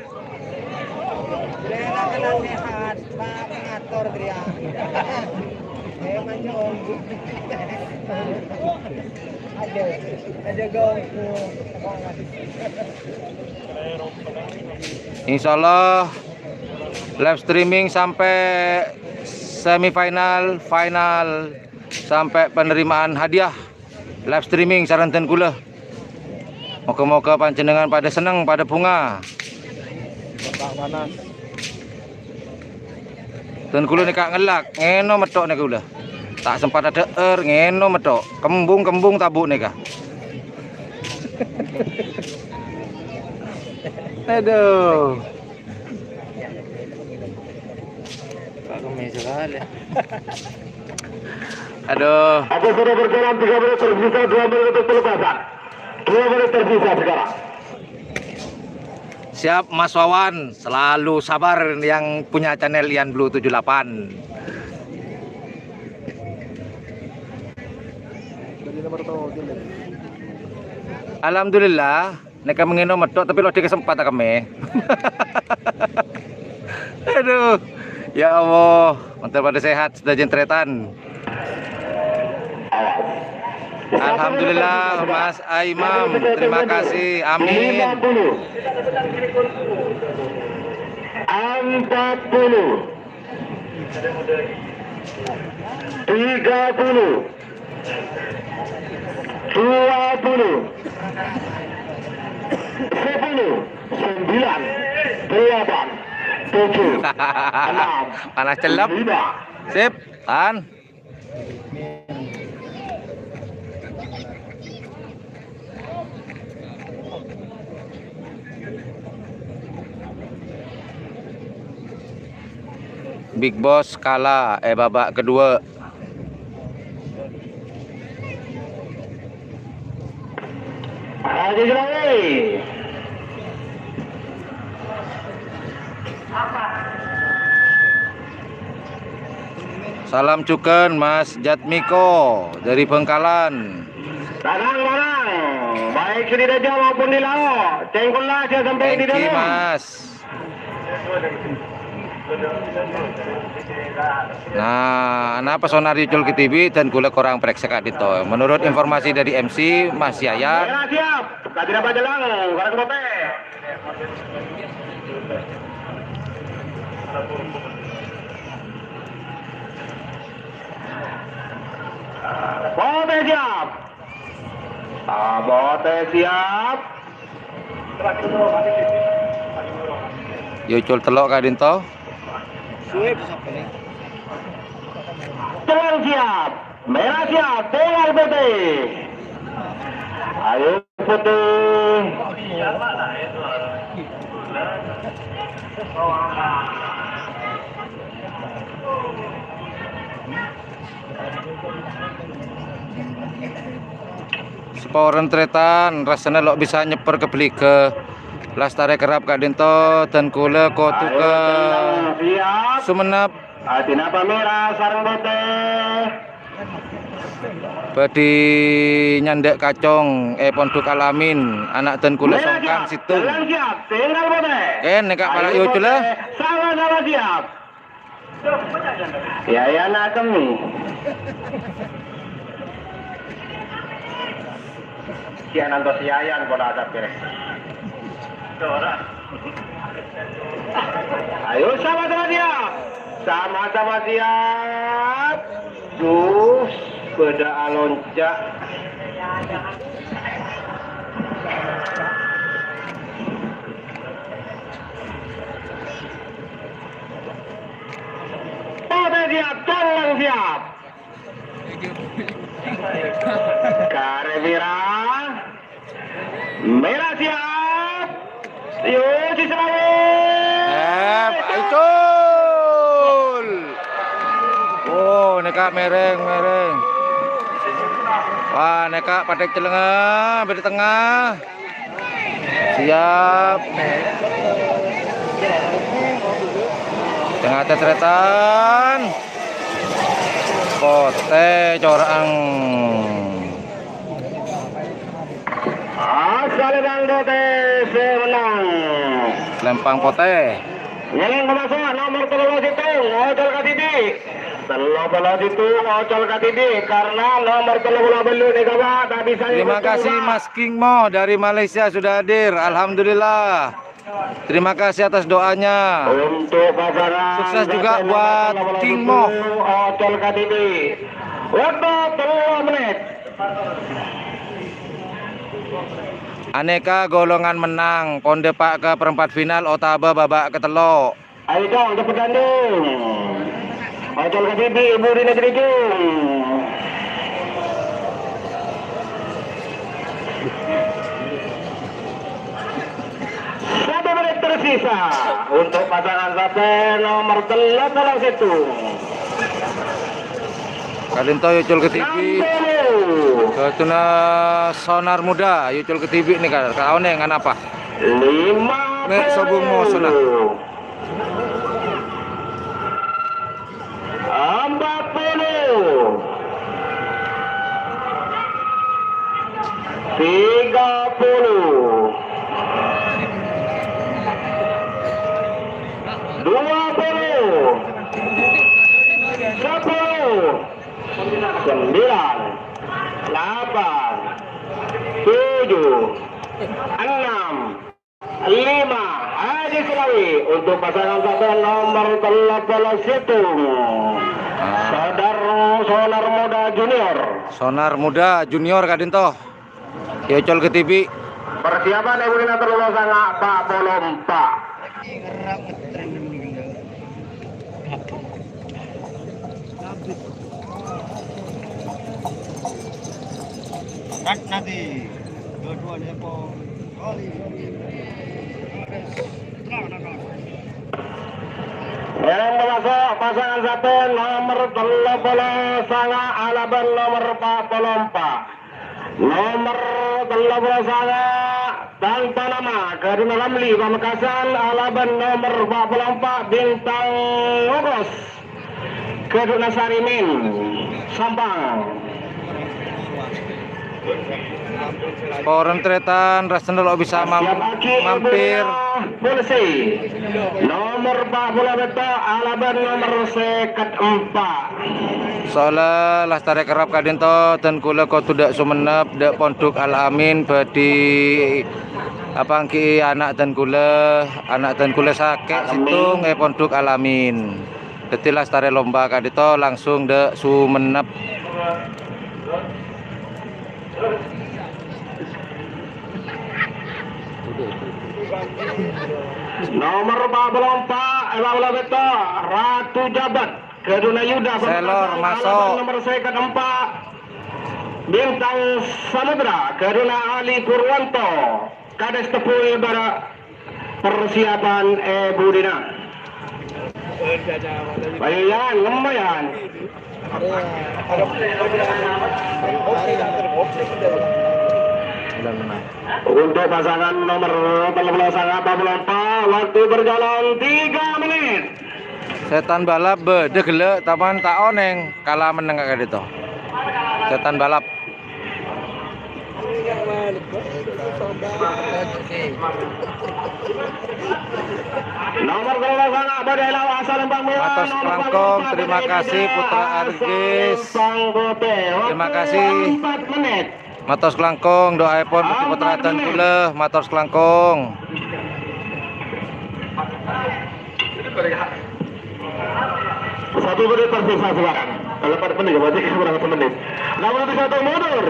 Insyaallah live streaming sampai semifinal, final, sampai penerimaan hadiah. Live streaming sareng dân kaulâ. Moga-moga panjhennengngan padâ senneng, padâ bhunga. Dân kaulâ nèka ngellak, ngènom metthok nèka kaulâ. Ta' sempat adhâ'âr, ngènom metthok. Kembung-kembung tabu' nèka. Aduh. Kok kemi sekali. Aduh. Oke, sudah berjalan tiga menit, tersisa dua menit untuk pelepasan. Dua menit tersisa sekarang. Siap, Mas Wawan, selalu sabar yang punya channel Ian Blue tujuh delapan. Alhamdulillah, nèka mangènom medhok, tapè lo' dikesempatan kami. Aduh, ya Allah, mantap pada sehat, sudah jentretan. Alhamdulillah, Mas Aimam, terima kasih, amin. Empat puluh. Tiga puluh. Dua puluh. Sepuluh. Sembilan. Delapan. Tujuh. Enam. Panas celep. Lima. Sip, tan. Big Boss kalah è babak kedua. Haji Jurawi. Salam jhughân, Mas Jatmiko dari Bangkalan. Tenang, tenang. Baik di dâjâ maupun di lao'. Cèngkolla jhâ' sampè' di dâlem. Thank you, Mas. Nah, napa sonar Yocol K T V dan kaulâ korang parèksa ka'dinto. Menurut informasi dari M C, Mas Yayan. Merah siap. Tadi dapat jalan. Barang kote. Kote siap. Abote siap. Yocol tello' ka'dinto. Tenang siap. Merah siap. Tinggal putih. Ayo putih. Saporana tarètan, rassana lo' bisa nyèpper ka Baliga. Lastarè kerrap ka'dinto, dan kaulâ kodhu ka Sumenep. Adina pamèra sareng bote. Bhâdhi nyandhâ' kacong è Pondok Al-Amin, ana' dan kaulâ songkan sèttong. Jalan siap, tinggal bote. Ken, nèka para' Yocol, eh. Sama-sama siap. Ya, ya, nak kemi. Siya nantos Yayan pola asap kere. Ayo, sama-sama siap. Sama-sama siap. Duh, bâdâ alonca'. Pada siap, jalan siap. Karè pèra'. Merah siap. Yo, si selawe. Eh, Pak Icul. Oh, nèka mèrèng, mèrèng. Wah, nèka padhek celengnga, bâdâ tengah. Siap. Tengah tarètan. Potè cora'an. Asal Bang Potè sè menang. Lempang Potè. Nyeleng ka maso' nomor tello puluh sèttong, Ocol Kadidi. Tello puluh sèttong, Ocol Kadidi, karena nomor tello puluh bâllu' nèka, Pak, tak bisa. Terima kasih, Mas King Mo dari Malaysia sudah hadir. Alhamdulillah. Terima kasih atas doanya. Untuk pasangan. Sukses juga buat King Mo. Ocol Kadidi. Waktu tello menit. Aneka golongan menang, pon dâpa' ka perempat final otabâ babak ketello'. Ayo, Cong, cepet tanding. Ocol Kadidi, Ibu Rina Jerigung. Satu menit. Sisa untuk pasangan sape nomer tello polo sèttong. Ka'dinto Yocol Ketibi. Enam puluh. Ghâdhuwânna Sonar Muda, Yocol Ketibi nèka, ka onèng anapa? Lima puluh. Mè' sobung mo Sonar. Empat puluh. Tiga puluh. Dua puluh. Sepuluh. Sembilan. Delapan. Tujuh. Enam. Lima, Haji Selawi untuk pasangan sape nomer tello polo sèttong. Sonar, Sonar Muda Junior. Sonar Muda Junior ka'dinto. Yocol Ketibi. Persiapan è budina tello polo sanga' pa' polo empa'. Rat nanti. Dua-duanya po. Yang masuk pasangan sape nomer tello polo sanga' alabân nomer pa' polo empa'. Nomer tello polo sanga' tanpa nama, Ghâdhuwânna Ramli Pamekasan, alabân nomer pa' polo empa' Bintang Ngokos. Ghâdhuwânna Sarimin, Sampang. Saporana tarètan, rastana lo' bisa mam-, mampir. Polisi. Nomer pa' polo pètto', alabân nomer sèket empa'. Soalla lastarè kerrep ka'dinto, dân kaulâ kodhu dâ' Songennep, dâ' Pondhuk Al-Amin, bhâdhi apanggi'i ana' dân kaulâ, ana' dân kaulâ sakè' sèttong è Pondhuk Al-Amin. Dhâddhi lastarè lomba ka'dinto langsung dâ' Songennep. Nomer pa' polo empa', eh, pa' polo pètto', Ratu Jabat, Ghâdhuwânna Yuda Selor, Pamekasan, masuk. Alabân nomer sèket empa', Bintang Samudra, Ghâdhuwânna Ali Purwanto, Kadès Tebu Bara. Persiapan è budina. Ayo, Yan, ngemma, Yan. Untuk pasangan nomor tello puluh sanga' empat puluh empat, waktu berjalan tiga menit. Setan balap bâdâ ghellâ', taman ta' onèng, kala mennang ka ka'dinto. Setan balap. Nomor tello puluh sanga' bâdâ è lawas Salembang Mèra. Matos kalangkong, terima kasih, Putra Argis. Terima kasih. Matos kalangkong, do'aèpon bagi putra dân kaulâ. Matos kalangkong. Satu menit tersisa sekarang. Kalau empat menit, berarti kurang satu menit. Nomor satu mundur.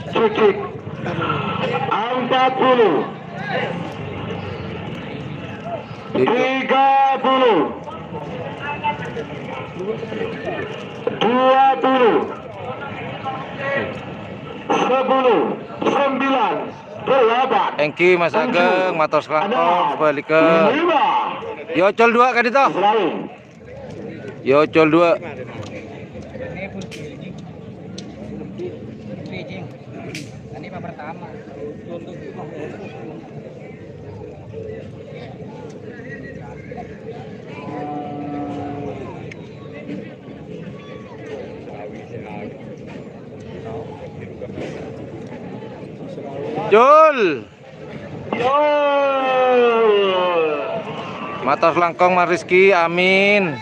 Cucuk. Empat puluh. Tiga puluh. Dua puluh. Sepuluh. Sembilan. Delapan. Èngghi, Mas Ageng, matos kalangkong, sebaliknya. Lima. Yocol dua ka'dinto. Selain. Yocol dua. Cul. Matos langkong, Mas Rizky, amin.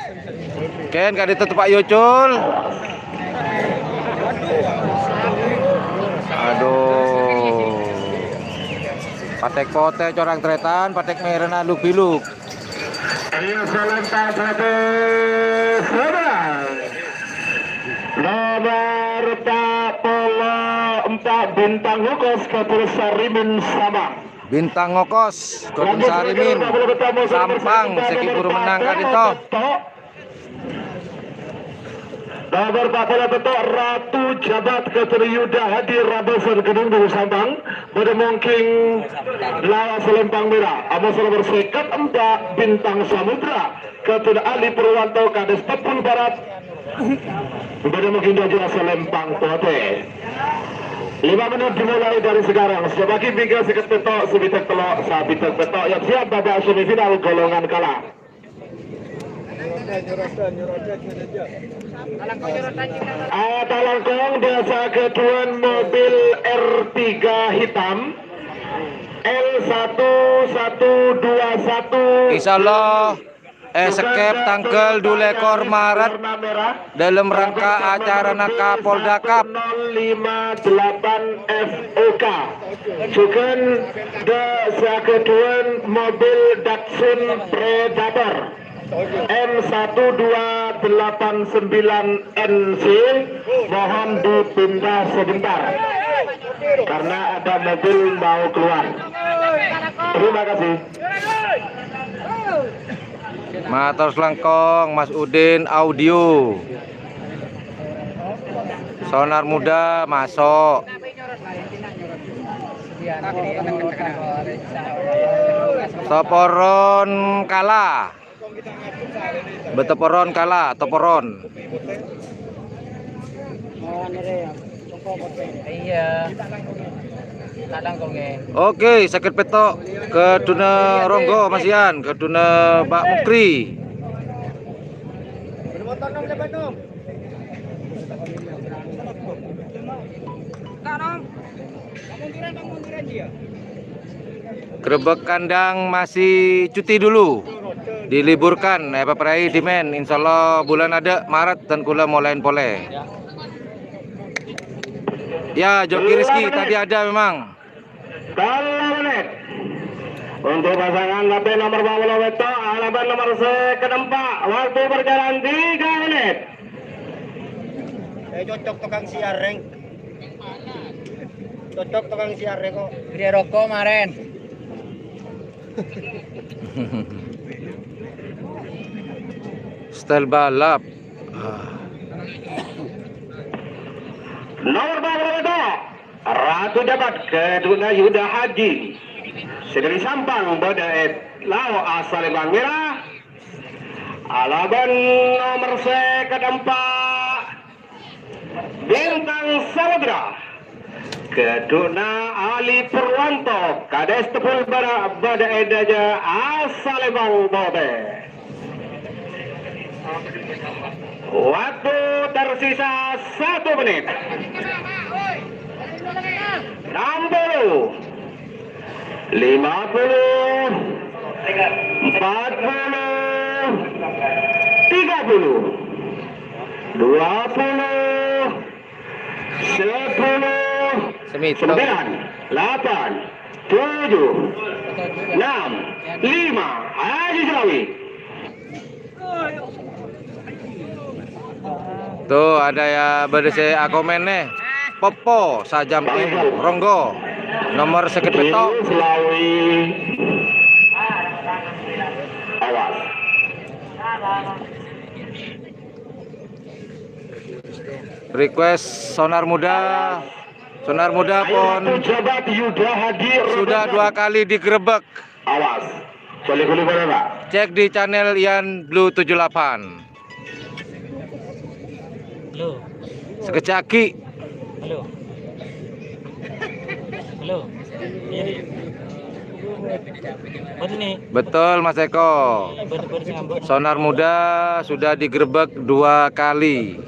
Ken, ka'dinto teppa' Yocol. Aduh. Patek potè corang tretan, patek mèrana luk-biluk. Ayo, salam tak satu, salam. Nomor empat puluh empat, Bintang Ngokos, Katur Sarimin, Sampang. Bintang Ngokos, Katur Sarimin, Sampang, sè ghi' buru mennang ka'dinto. Nomor empat puluh peto' Ratu Jabat Ketur Yuda Hadi Rabasan Kedung Bulu Sampang. Pada mongking lawan Selempang Merah. Amos nomor seket empat Bintang Samudra. Ketur Ali Purwanto Kades Tepul Barat. Pada mongking dua juta Selempang Pote. Lima menit dimulai dari sekarang. Sebagi tiga seket peto', sebitek telok, sabitek peto' yang siap babak semifinal golongan kalah. Atalangkong dasa keduan mobil R tiga hitam L satu satu dua satu. Insyaallah, eh, sekep tanggal dua lekor Maret dalam rangka acarana Kapolda Cup. Lima delapan F O K. Jugan da sakeduan mobil Datsun Predator M satu dua delapan sembilan N C mohon dipindah sebentar karena ada mobil mau keluar. Terima kasih. Mator selangkong, Mas Udin Audio. Sonar Muda masuk. Toporon kalah. Betoporon kalah, Toporon. Iya. Oke, seket peto'. Keduna Ronggo, Mas Yan. Keduna Pak Mukri. Grebek kandang masih cuti dulu. Diliburkan, eh, paparai dimen. Insyaallah bulan ada Maret dan kula molain pole. Ya, Joki Rizky tadi ada memang. Tello menit. Untuk pasangan tapi nomor empat puluh peto', alaban nomor seket empat. Waktu berjalan tiga menit. Eh, cocok tukang siar, Reng. Cocok tukang siar, Reng, kok. Beri rokok, maren. Style balap. Ah. Nomor empat puluh peto'. Ratu Jabat keduna Yuda Haji. Sedari Sampang bada e lao asal Bang Merah. Alaban nomor seket empat Bintang Samudra. Keduna Ali Purwanto Kades Tepul Bara bada e daja asal Bang Bote. Waktu tersisa satu menit. Enam puluh, lima puluh, empat puluh, tiga puluh, dua puluh, sepuluh, sembilan, delapan, tujuh, enam, lima. Haji Selawi. Tuh, ada ya, bâdâ sè akomen nè. Popo, Sajam Tim, Ronggo. Nomor seket peto'. Selawi. Awas. Request Sonar Muda. Sonar Muda pon sudah dua kali digerebek. Awas. Cek di channel Ian Blue tujuh delapan. Halo. Sekejap lagi. Halo. Halo. Iya. Betul nih. Betul, Mas Eko. Betul, betul, sing ambek. Sonar Muda sudah digerebek dua kali.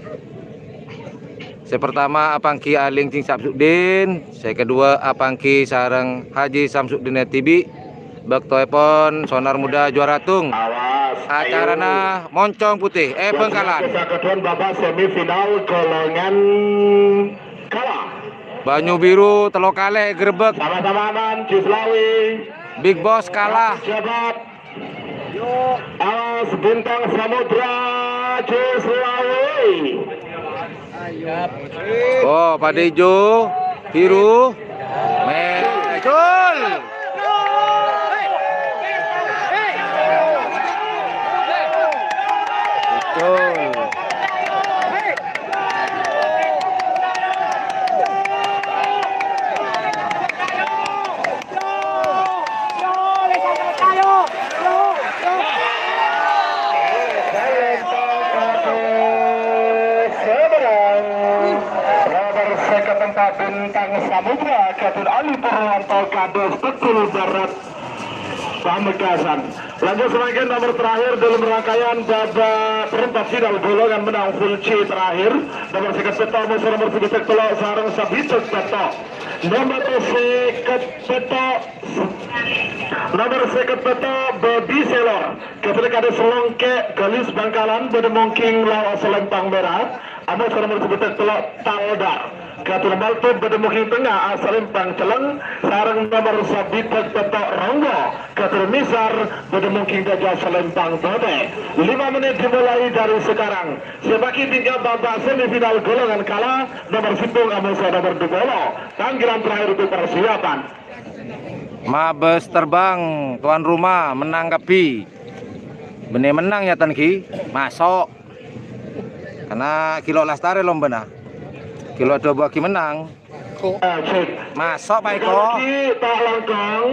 Sè pertama apangghi Alingcing Samsudin, sè kedua apangghi sareng Haji Samsudin Tibi. Bâktoèpon Sonar Muda juara tung. Awas, acarana ayo. Moncong Putih, eh, Bângkalan. Sakeddhuwân babak semifinal golongan kalah. Banyu Biru tello kalè gerebek. Sama-sama aman, Cislawi. Big Boss kalah. Jabat. Awas Bintang Samudra, Cislawi. Oh, padâ ijo, biru. Mè-, gol. Gol. Ali Purwanto Kades Tekkul Barat Pamekasan. Lanjut samangkèn, nomor terakhir dalam rangkaian babak perempat final golongan menang full C terakhir. Nomor sèket pètto', amoso nomor sabidhâk tello' sareng sabidhâk pètto'. Nomor sèket pètto', nomor sèket pètto', Baby Selor. Katèlè Kades Longkè', Galis Bangkalan, bâdâ Mongking Lao Salempang Mèra. Amoso nomor sabidhâk tello' Taldar. Katon Balto bâdâ Mongking Tengnga Salempang Celleng, sareng nomor sabidhâk pètto' Ronggo. Katon Misar bâdâ Mongking Dâjâ Salempang Putè. Lima menit dimulai dari sekarang. Siapaghi tinggal babak semifinal golongan kala, nomor sèttong amoso nomor dua puluh. Panggilan terakhir untuk persiapan. Mabes terbang, tuan rumah, menang kabbhi. Bânnè menang ya, Tan, ghi? Maso'. Karena ghi lo' lastarè lombana. Ghi lo' adhâbuwâghi menang. Ko-, eh, cek. Maso', Pak Eko. Sekali lagi, tak langkong.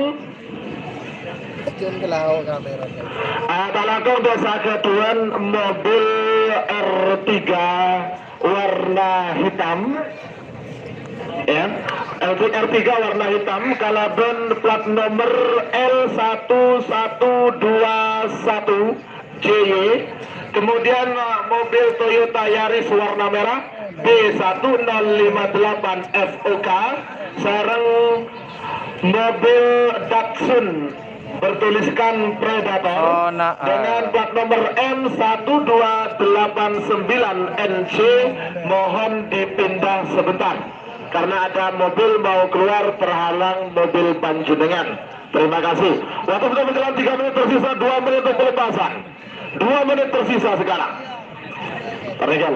Jun ke laut kamera. Ah, tak langkong bisa keduan mobil R tiga warna hitam. Ya, R tiga warna hitam, kalabân plat nomor L satu satu dua satu J Y. Kemudian, eh, mobil Toyota Yaris warna merah B satu nol lima delapan F O K sareng mobil Datsun bertuliskan Predator Oh, nah, dengan plat nomor M satu dua delapan sembilan N C. Mohon dipindah sebentar karena ada mobil mau keluar terhalang mobil panjenengan. Terima kasih. Waktu sudah berjalan tiga menit tersisa, dua menit untuk pelepasan. Dua menit tersisa sekarang. Perhatikan.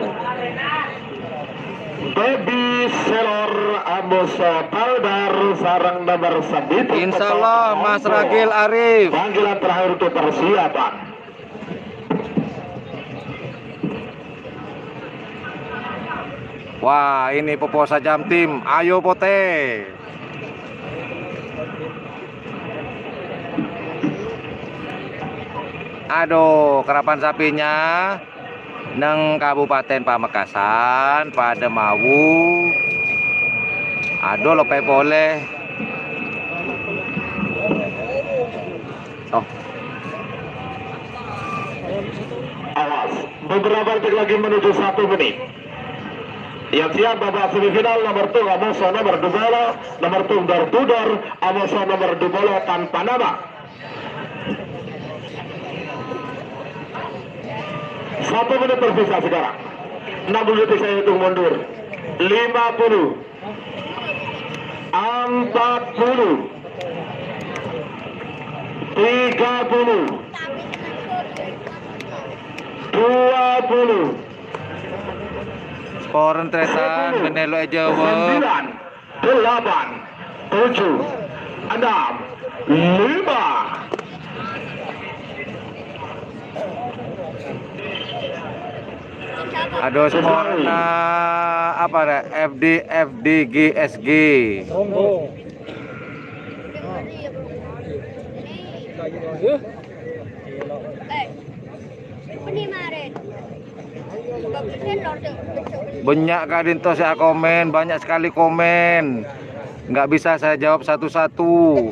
Baby Selor Amos Baldar sareng nomor sabidhâk Insya Allah, Mas Ragil Arif. Panggilan terakhir untuk persiapan. Wah, ini Popo Sajam Tim Ayo Pote. Aduh, karapan sapinya neng Kabupaten Pamekasan padâ mau. Aduh, lopè polè. Oh. Awas, beberapa detik lagi menuju satu menit. Yang siap babak semifinal, nomor tunggal amoso nomor dua puluh, nomor tunggal door to door, amoso nomor dua puluh tanpa nama. Satu menit tersisa sekarang. Enam puluh detik saya hitung mundur. Lima puluh. Empat puluh. Tiga puluh. Dua puluh. Sporen tretan, bennè lo' èjâwâb. Sembilan, delapan, tujuh, enam, lima. Aduh, skorna apa, Rek? F D, F D G S G. Banyak ka'dinto sè akomen, banyak sekali komen. Nggak bisa saya jawab satu-satu.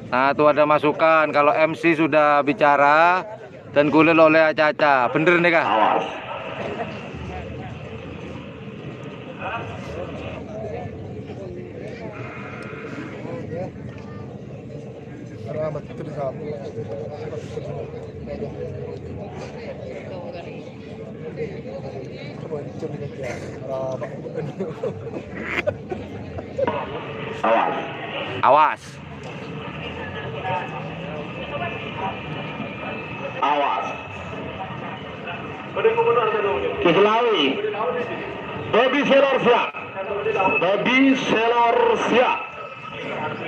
Nah, tuh ada masukan, kalau M C sudah bicara, dan kulâ lo' ollè aca-aca. Bhender nèka? Awas. Awas. Awas. Awas. Ki Selawi. Baby Selor siap. Baby Selor siap.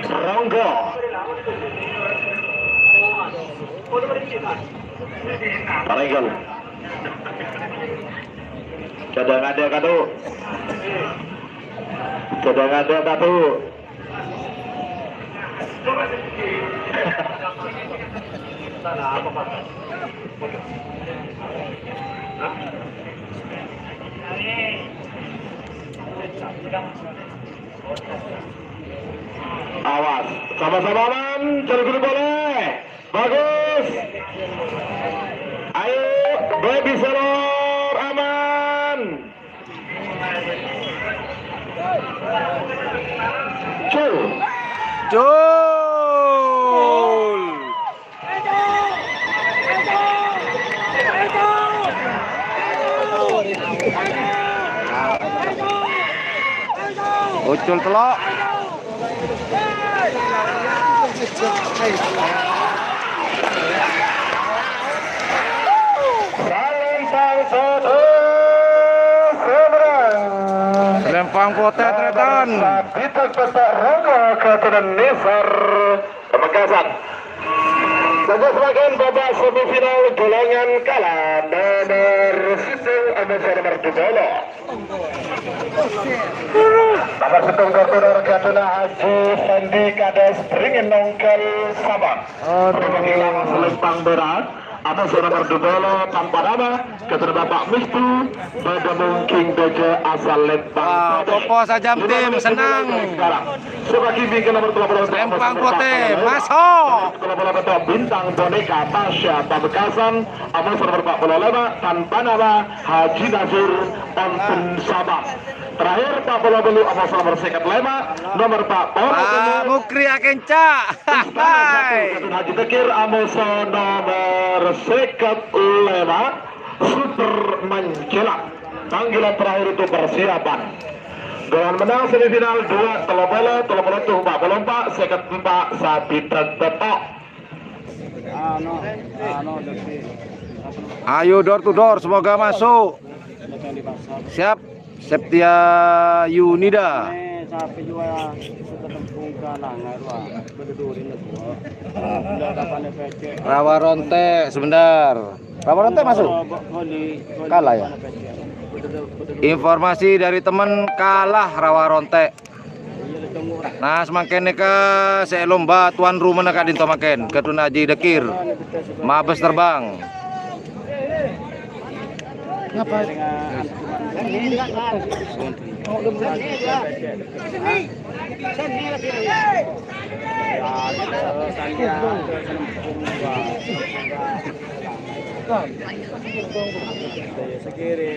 Ronggo. Parengkel. Kadhâng adâ' kadhu. Kadhâng adâ' kadhu. Awas, sama-sama aman, jalan dulu boleh. Bagus. Ayo, baby selor aman. Cul. Cul. Ucul telok. Salempang Potè, Tretan. Sabit peta rongga katunan Nisar. Pamekasan. Sampè' samangkèn babak semifinal golongan kala, nomor sèttong, amoso nomor dua puluh. Nomor sèttong, Doktor Gatuna Haji Sandi, kados beringin nongkel Sabang. Aduh. Pamekasan Lempang Berat, amoso nomor dua puluh, tanpa nama, Ketua Bapak Mistu, pada mungkin Dojo asal Lempang. Wah, popo saja tim, senang. Sebagai bintang nomor dua puluh, Lempang Potè, masuk. Nomor dua puluh, Bintang Boneka Tasya Pamekasan, amoso nomor empat puluh lima, tanpa nama, Haji Nasir, Onten Sabang. Terakhir, empat puluh, amoso nomor seket lima, nomor empat puluh. Pak Mukri Akenca. Istana satu, Haji Tekir, amoso nomor seket lima. Super Mancelak. Panggilan terakhir untuk persiapan. Dengan menang semifinal dua, tello polo, tello polo, empat polo empat, seket empat, sabit tetep. Ayo, door to door, semoga masuk. Siap. Septia Yunida. Rawa Ronte, sebentar. Rawa Ronte masuk? Kalah, ya? Informasi dari teman, kalah Rawa Ronte. Nah, samangkèn nèka sè lomba tuan rumana ka'dinto mangkèn, Gatuna Haji Dekir. Mabes Terbang. Ngapa? Sekiri,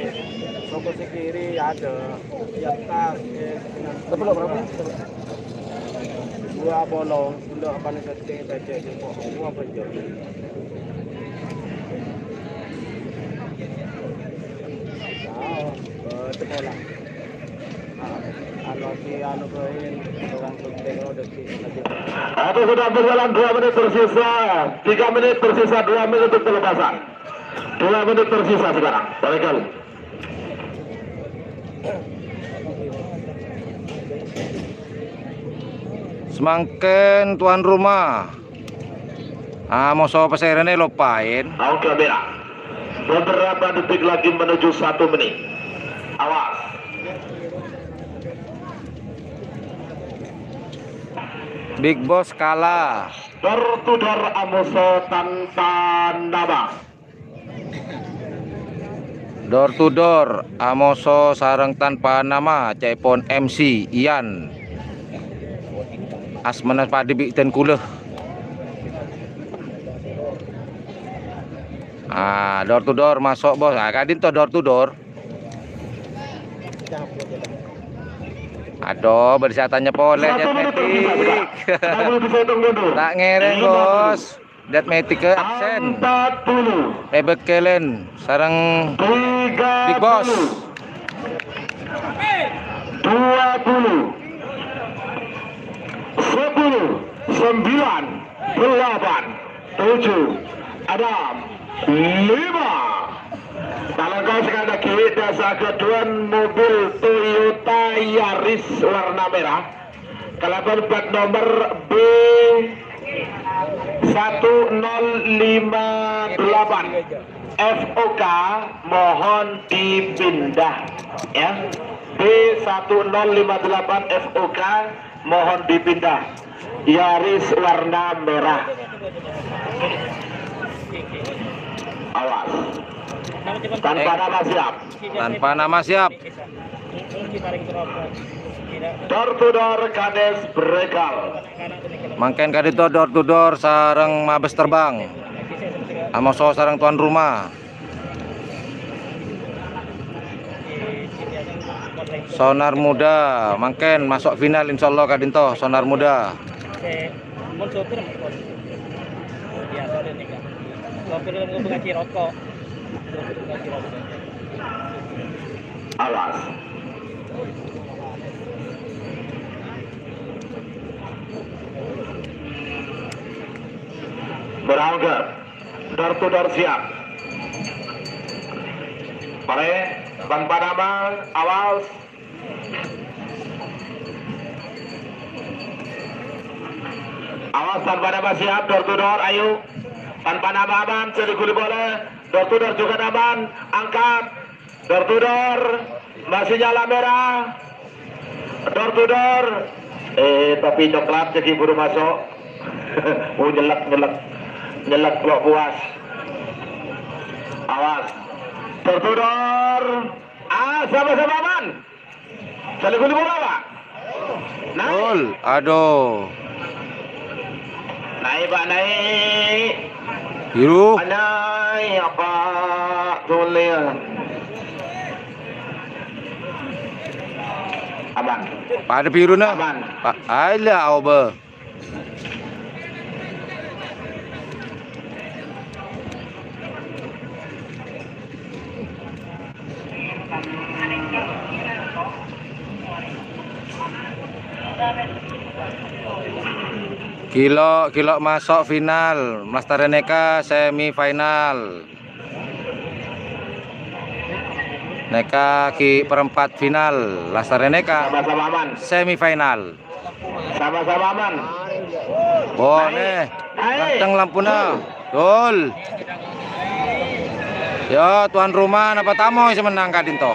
soko sekiri ada. Di atas, eh, sepuluh berapa? Dua bolong, bunda apa nih, kecil, kecil, kecil, kok, dua apa, Jo? Tahu, eh, sekolah. Ah, anu, si, anu, ke ini, orang penting, oh, udah si, lagi. Atau sudah berjalan dua menit tersisa, tiga menit tersisa, dua menit untuk pelepasan. Dua menit tersisa sekarang. Balikan. Samangkèn tuan rumah. Ah, moso pasèrana lopaèn. Oke, Mira. Beberapa detik lagi menuju satu menit. Awas. Big Boss kalah. Door to door amoso tanpa nama. Door to door, amoso sareng tanpa nama, ca'èpon M C Ian. Asmana padâ bi' dân kulâ. Ah, door to door masuk, Bos. Ah, ka'dinto door to door. Aduh, bâdâ sè atanya polè, Satu menit tersisa, Jack Matic. Satu menit bisa hitung mundur. Ta' ngèrèng, Bos. Dât Matic absen. Empat puluh. Ebek Kelen sareng Big Boss. Tiga puluh. Dua puluh. Sepuluh. Sembilan. Delapan. Tujuh. Enam. Lima. Talangkong sekali lagi, dâ' saghâdhuwân mobil Toyota Yaris warna merah. Kalabân plat nomor B satu nol lima delapan F O K mohon dipindah, ya. B satu nol lima delapan F O K mohon dipindah. Yaris warna merah. Awas. Tanpa nama siap. Tanpa nama siap. Door to door Kades Bregal. Mangkèn ka'dinto door to door sareng Mabes Terbang. Amoso sareng tuan rumah. Sonar Muda, mangkèn maso' final insyaallah ka'dinto Sonar Muda. Mon sopir mon. Ya, sopir nèka. Sopir ngasih rokok. Sopir ngasih rokok. Awas. Berangkat. Door to door siap. Pare, tanpa nama, awas. Awas, tanpa nama siap, door to door, ayo. Tanpa nama aman, jadi guli bola. Door to door juga aman, angkat. Door to door, masih nyala merah. Door to door. Eh, topi coklat jadi buru masuk. Oh, nyelek, nyelek. Nyelek, kok puas. Awas. Door to door. Ah, sama-sama aman. Saling guli bola, Pak. Naik. Gol. Aduh. Naik, Pak, naik. Yuk. Naik, apa? Tuh, lihat. Aman. Padâ biruna. Aman. Pa-, aila, oba. Gilo', gilo' maso' final, malastarè nèka semi final. Nèka ghi' perempat final, lastarè nèka Sama-sama aman. Semi final. Sama-sama aman. Bonè, ganteng lampuna. Gol. Ya, tuan rumah napa tamoy sè mennang ka'dinto?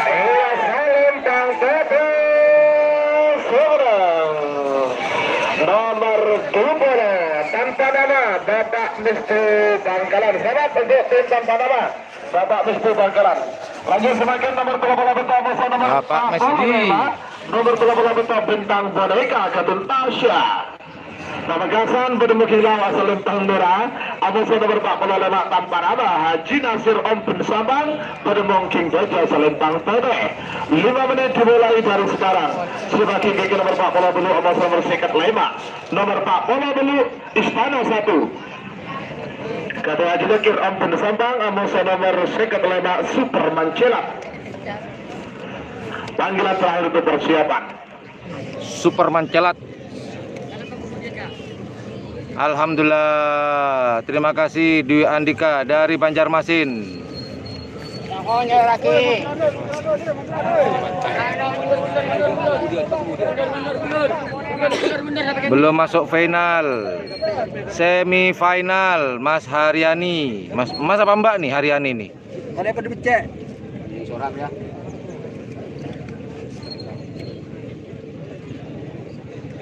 Iya, Salintang T P seorang. Nomor dua puluh, tanpa nama, Bapak Misti Bangkalan. Selamat untuk tim tanpa nama, Bapak Misti Bangkalan. Lanjut semakin nomor dua puluh, Bapak Misti. Nomor dua puluh, Bapak Bintang Boneka Gadun Tasya. Pamekasan bâdâ mungkin lawas Lintang Nura, amoso nomor empat puluh lima tanpa nama Haji Nasir Om Bun Sampang, bâdâ mungkin jajal Salintang Tete. Lima menit dimulai dari sekarang. Sebagai gigi nomor empat puluh dulu, amoso nomor seket lima. Nomor empat puluh dulu, Istana satu. Kata Haji Nasir Om Bun Sampang, amoso nomor seket lima, Super Mancelat. Panggilan terakhir untuk persiapan. Superman Celat. Alhamdulillah, terima kasih Dwi Andika dari Banjarmasin. Belum masuk final, semi final, Mas Haryani. Mas, Mas apa Mbak nih Haryani nih? Mana pada becek? Seorang ya.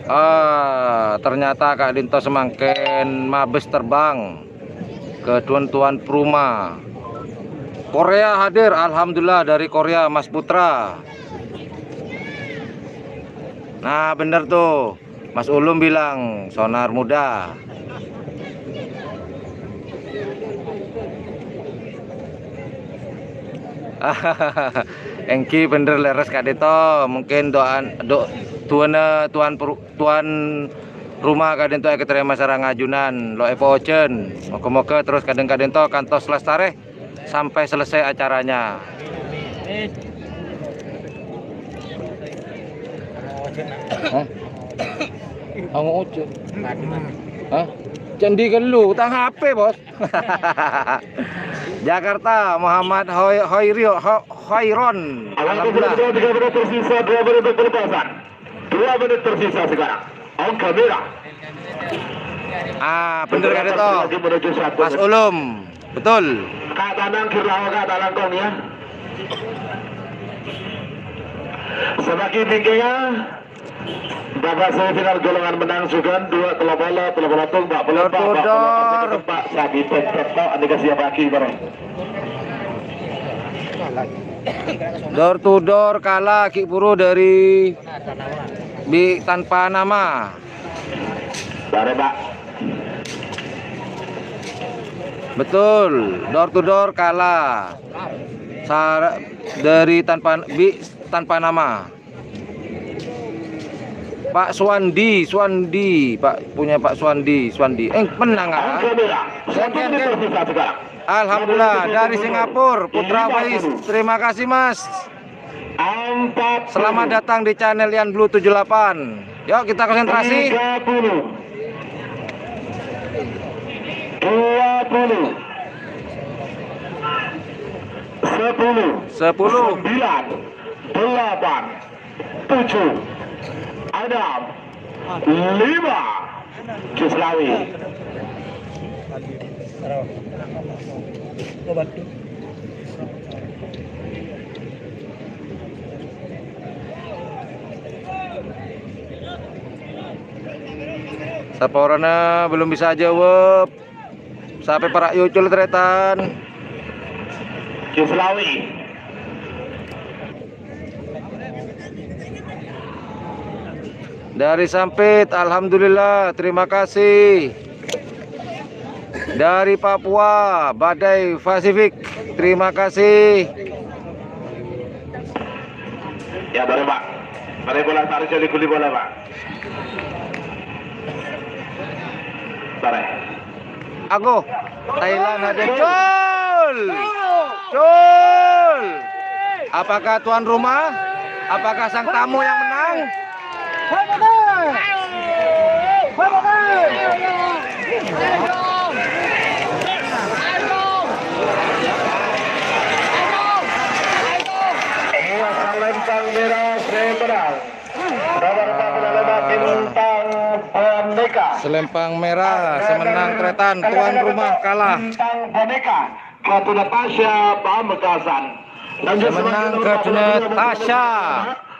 Ah, ternyata ka'dinto samangkèn Mabes Terbang kè tuan-tuan Pruma. Korea hadir, alhamdulillah, dari Korea, Mas Putra. Nah, bener tuh. Mas Ulum bilang, "Sonar Muda." Èngghi bhender lerres ka'dinto, mungkin do'an-, do-, du'âna tuan pru-, tuan rumah ka'dinto èkatarèma sareng ajunan, lo' èpoojhân. Moga-moga terros kadhâng ka'dinto kantos lastarè sampè' selesai acaranya. Hah? Angojo. Hah? Candi kelu, tang H P, Bos. Jakarta, Muhammad Hoi-, Hoirio-, Ho-, Hoiron. Alhamdulillah. Dua menit tersisa, dua menit untuk pelepasan. Dua menit tersisa sekarang. Angka merah. Ah, bener kan itu? Lagi menuju satu. Mas Ulum. Betul. Kak, tenang, kira Kak, tak langkong ya. Sabâghi bingkèngnga, bâbâ semifinal ghulongan mennang jhughân dua tello polo, tello polo tong, empa' polo empa', empa' polo empa', sabidhâk tetto', andika siap bâghi bareng. Door to door kalah ghi' buru dâri Bi' Tanpa Nama. Bareng, Pak. Betul, door to door kalah. Sar-, dari tanpa Bi' Tanpa Nama. Pak Suwandi, Suwandi, Pak punya Pak Suwandi, Suwandi. Eh, menang ah. Angka merah. Satu Gantian, menit Ken. tersisa sekarang. Alhamdulillah, dari Singapura, Putra Faiz. Terima kasih, Mas. Empat. Selamat datang di channel Ian Blue tujuh delapan. Yuk, kita konsentrasi. Tiga puluh. Dua puluh. Sepuluh. Sepuluh. Sembilan. Delapan. Tujuh. Enam. Lima. Jus Lawi. Saporana belum bisa jawab. Sampai para' nyucul, tarètan. Jus Lawi. Dari Sampit, alhamdulillah, terima kasih. Dari Papua, Badai Pasifik, terima kasih. Ya, bareng, Pak. Bareng bola, tarik jali guli bola, Pak. Bareng. Ago, Thailand ada. Gol! Gol! Apakah tuan rumah? Apakah sang tamu yang menang? Iya, Selempang Merah, saya menang. Nomor empat puluh lima, Bintang Boneka. Selempang Merah, sè mennang, tarètan, tuan rumah kalah. Bintang Boneka, Katu Natasha Pamekasan. Dan Sè mennang Katu Natasha.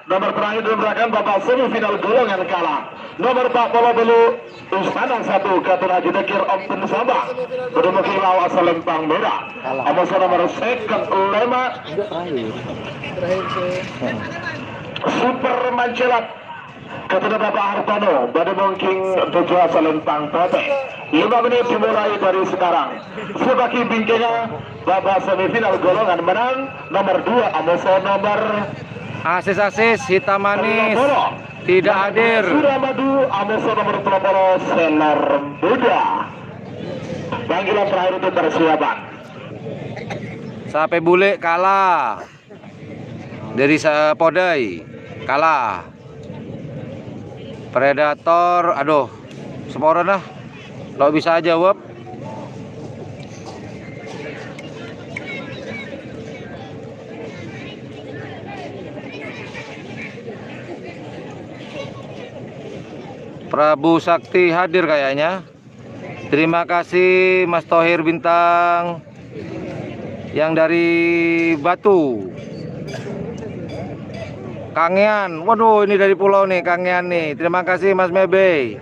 Nomor terakhir dipersembahkan babak semifinal golongan kalah. Nomor empat puluh telu, Istana satu, Katu Haji Dekir Om Samba. Bertemu kelawan Selempang Merah. Amoso nomor second lima. Super Mancelat. Katanya Bapak Hartono, pada mungkin tujuh Selempang Putih. Lima menit dimulai dari sekarang. Sebagai bingkingnya, babak semifinal golongan menang nomor dua, Amoso nomor Asis-asis hitam manis tidak hadir. Suramadu, Amoso nomor tello polo, Selor Muda. Panggilan terakhir untuk persiapan. Sape Bule kalah. Dari Sapodai kalah. Predator, aduh, saporana. Lo bisa jawab. Prabu Sakti hadir kayaknya. Terima kasih Mas Tohir Bintang yang dari Batu. Kangean, waduh, ini dari pulau nih, Kangean nih. Terima kasih Mas Mebe.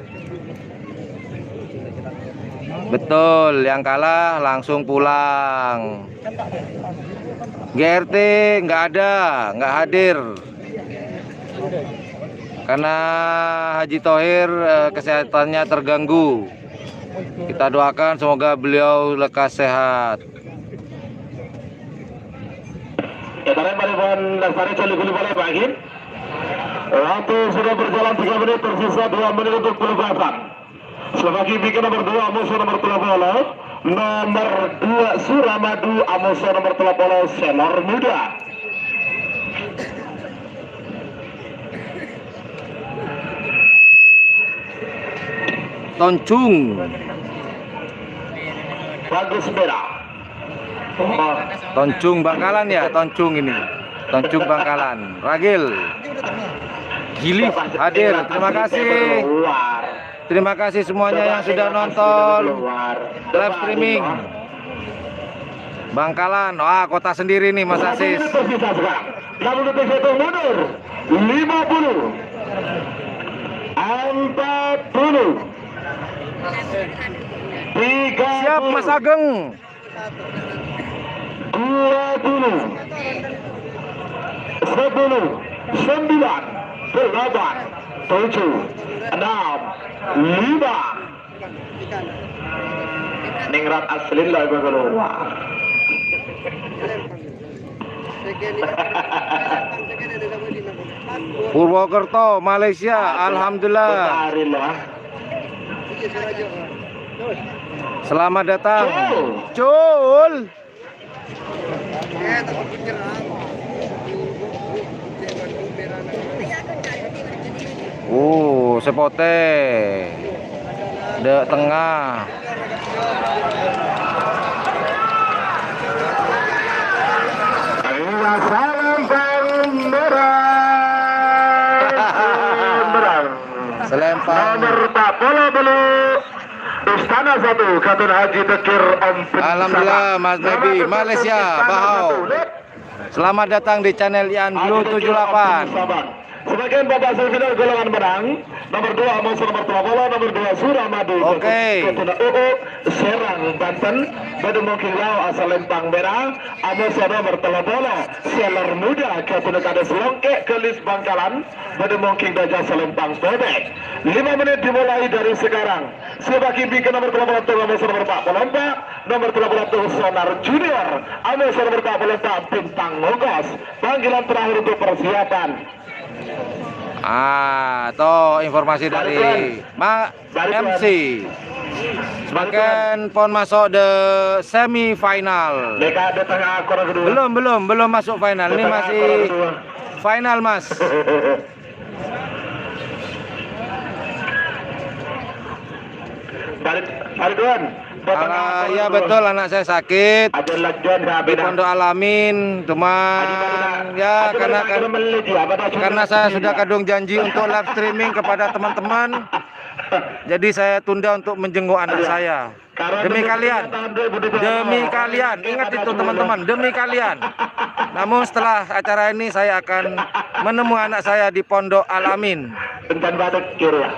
Betul, yang kalah langsung pulang. G R T nggak ada, nggak hadir. Karena Haji Tohir, eh, kesehatannya terganggu. Kita doakan semoga beliau lekas sehat. Etaran Maliban Lestari Jali Guli Balai Bangin. Waktu sudah berjalan tiga menit, tersisa dua menit untuk penugasan. Sebagai bikin nomor dua, Amoso nomor tello polo. Nomor dua, Suramadu, Amoso nomor tello polo, Selor Muda. Tonjung. Bagus merah. Tonjung Bangkalan ya, Tonjung ini. Tonjung Bangkalan. Ragil. Gili hadir. Terima kasih. Terima kasih semuanya yang sudah nonton live streaming. Bangkalan, wah, kota sendiri nih, Mas Asis. Satu menit tersisa sekarang. Enam menit terhitung mundur. Lima puluh. Empat puluh. Tiga puluh. Siap, Mas Ageng. Dua puluh. Sepuluh. Sembilan. Delapan. Tujuh. Enam. Lima. Ningrat asli lah, ibu keluar. Purwokerto, Malaysia, alhamdulillah. Selamat datang, Cul. Oh, sè potè. Dâ' tengnga. Ayo, Salempang Merah. Merah. Salempang. Nomor empat puluh, Istana satu, Khatun Haji Tekir Om Bin Alhamdulillah, Sabah. Mas Mebi, Malaysia, Bahau. Selamat datang di channel Ian Blue tujuh delapan. Sebagian babak semifinal golongan menang, nomor dua Amos, nomor tiga puluh, nomor dua Suramadu, Oke. Khatun Uu, Serang, Banten, bâdâ mongking lao Salempang Merah, Amos nomor tiga puluh, Seller Muda, Khatun Kades Longke, Gelis Bangkalan, bâdâ mongking bâjâ Salempang Bebek. Lima menit dimulai dari sekarang. Siap bagi bingkai nomor tiga puluh satu, Amos nomor empat puluh empat, nomor tiga puluh satu Sonar Junior, Amos nomor empat puluh empat Bintang Ngongkos. Panggilan terakhir untuk persiapan. Ah, to informasi dari Balik, Tuan. Ma-, Balik, Tuan. M C. Balik, Tuan. Semakin pon masuk the semifinal. Mereka ada tengah akor kedua. Belum, belum, belum masuk final. Ini masih final, Mas. Balik, balik, Tuan. Ah, ya, betul, anak saya sakit di Pondok Al-Amin, cuman ya karena kan, karena saya sudah kadung janji untuk live streaming kepada teman-teman, jadi saya tunda untuk menjenguk anak saya. Demi kalian. Demi kalian. Ingat itu, teman-teman. Demi kalian. Namun, setelah acara ini, saya akan menemui anak saya di Pondok Al-Amin. Entan batuk, kira.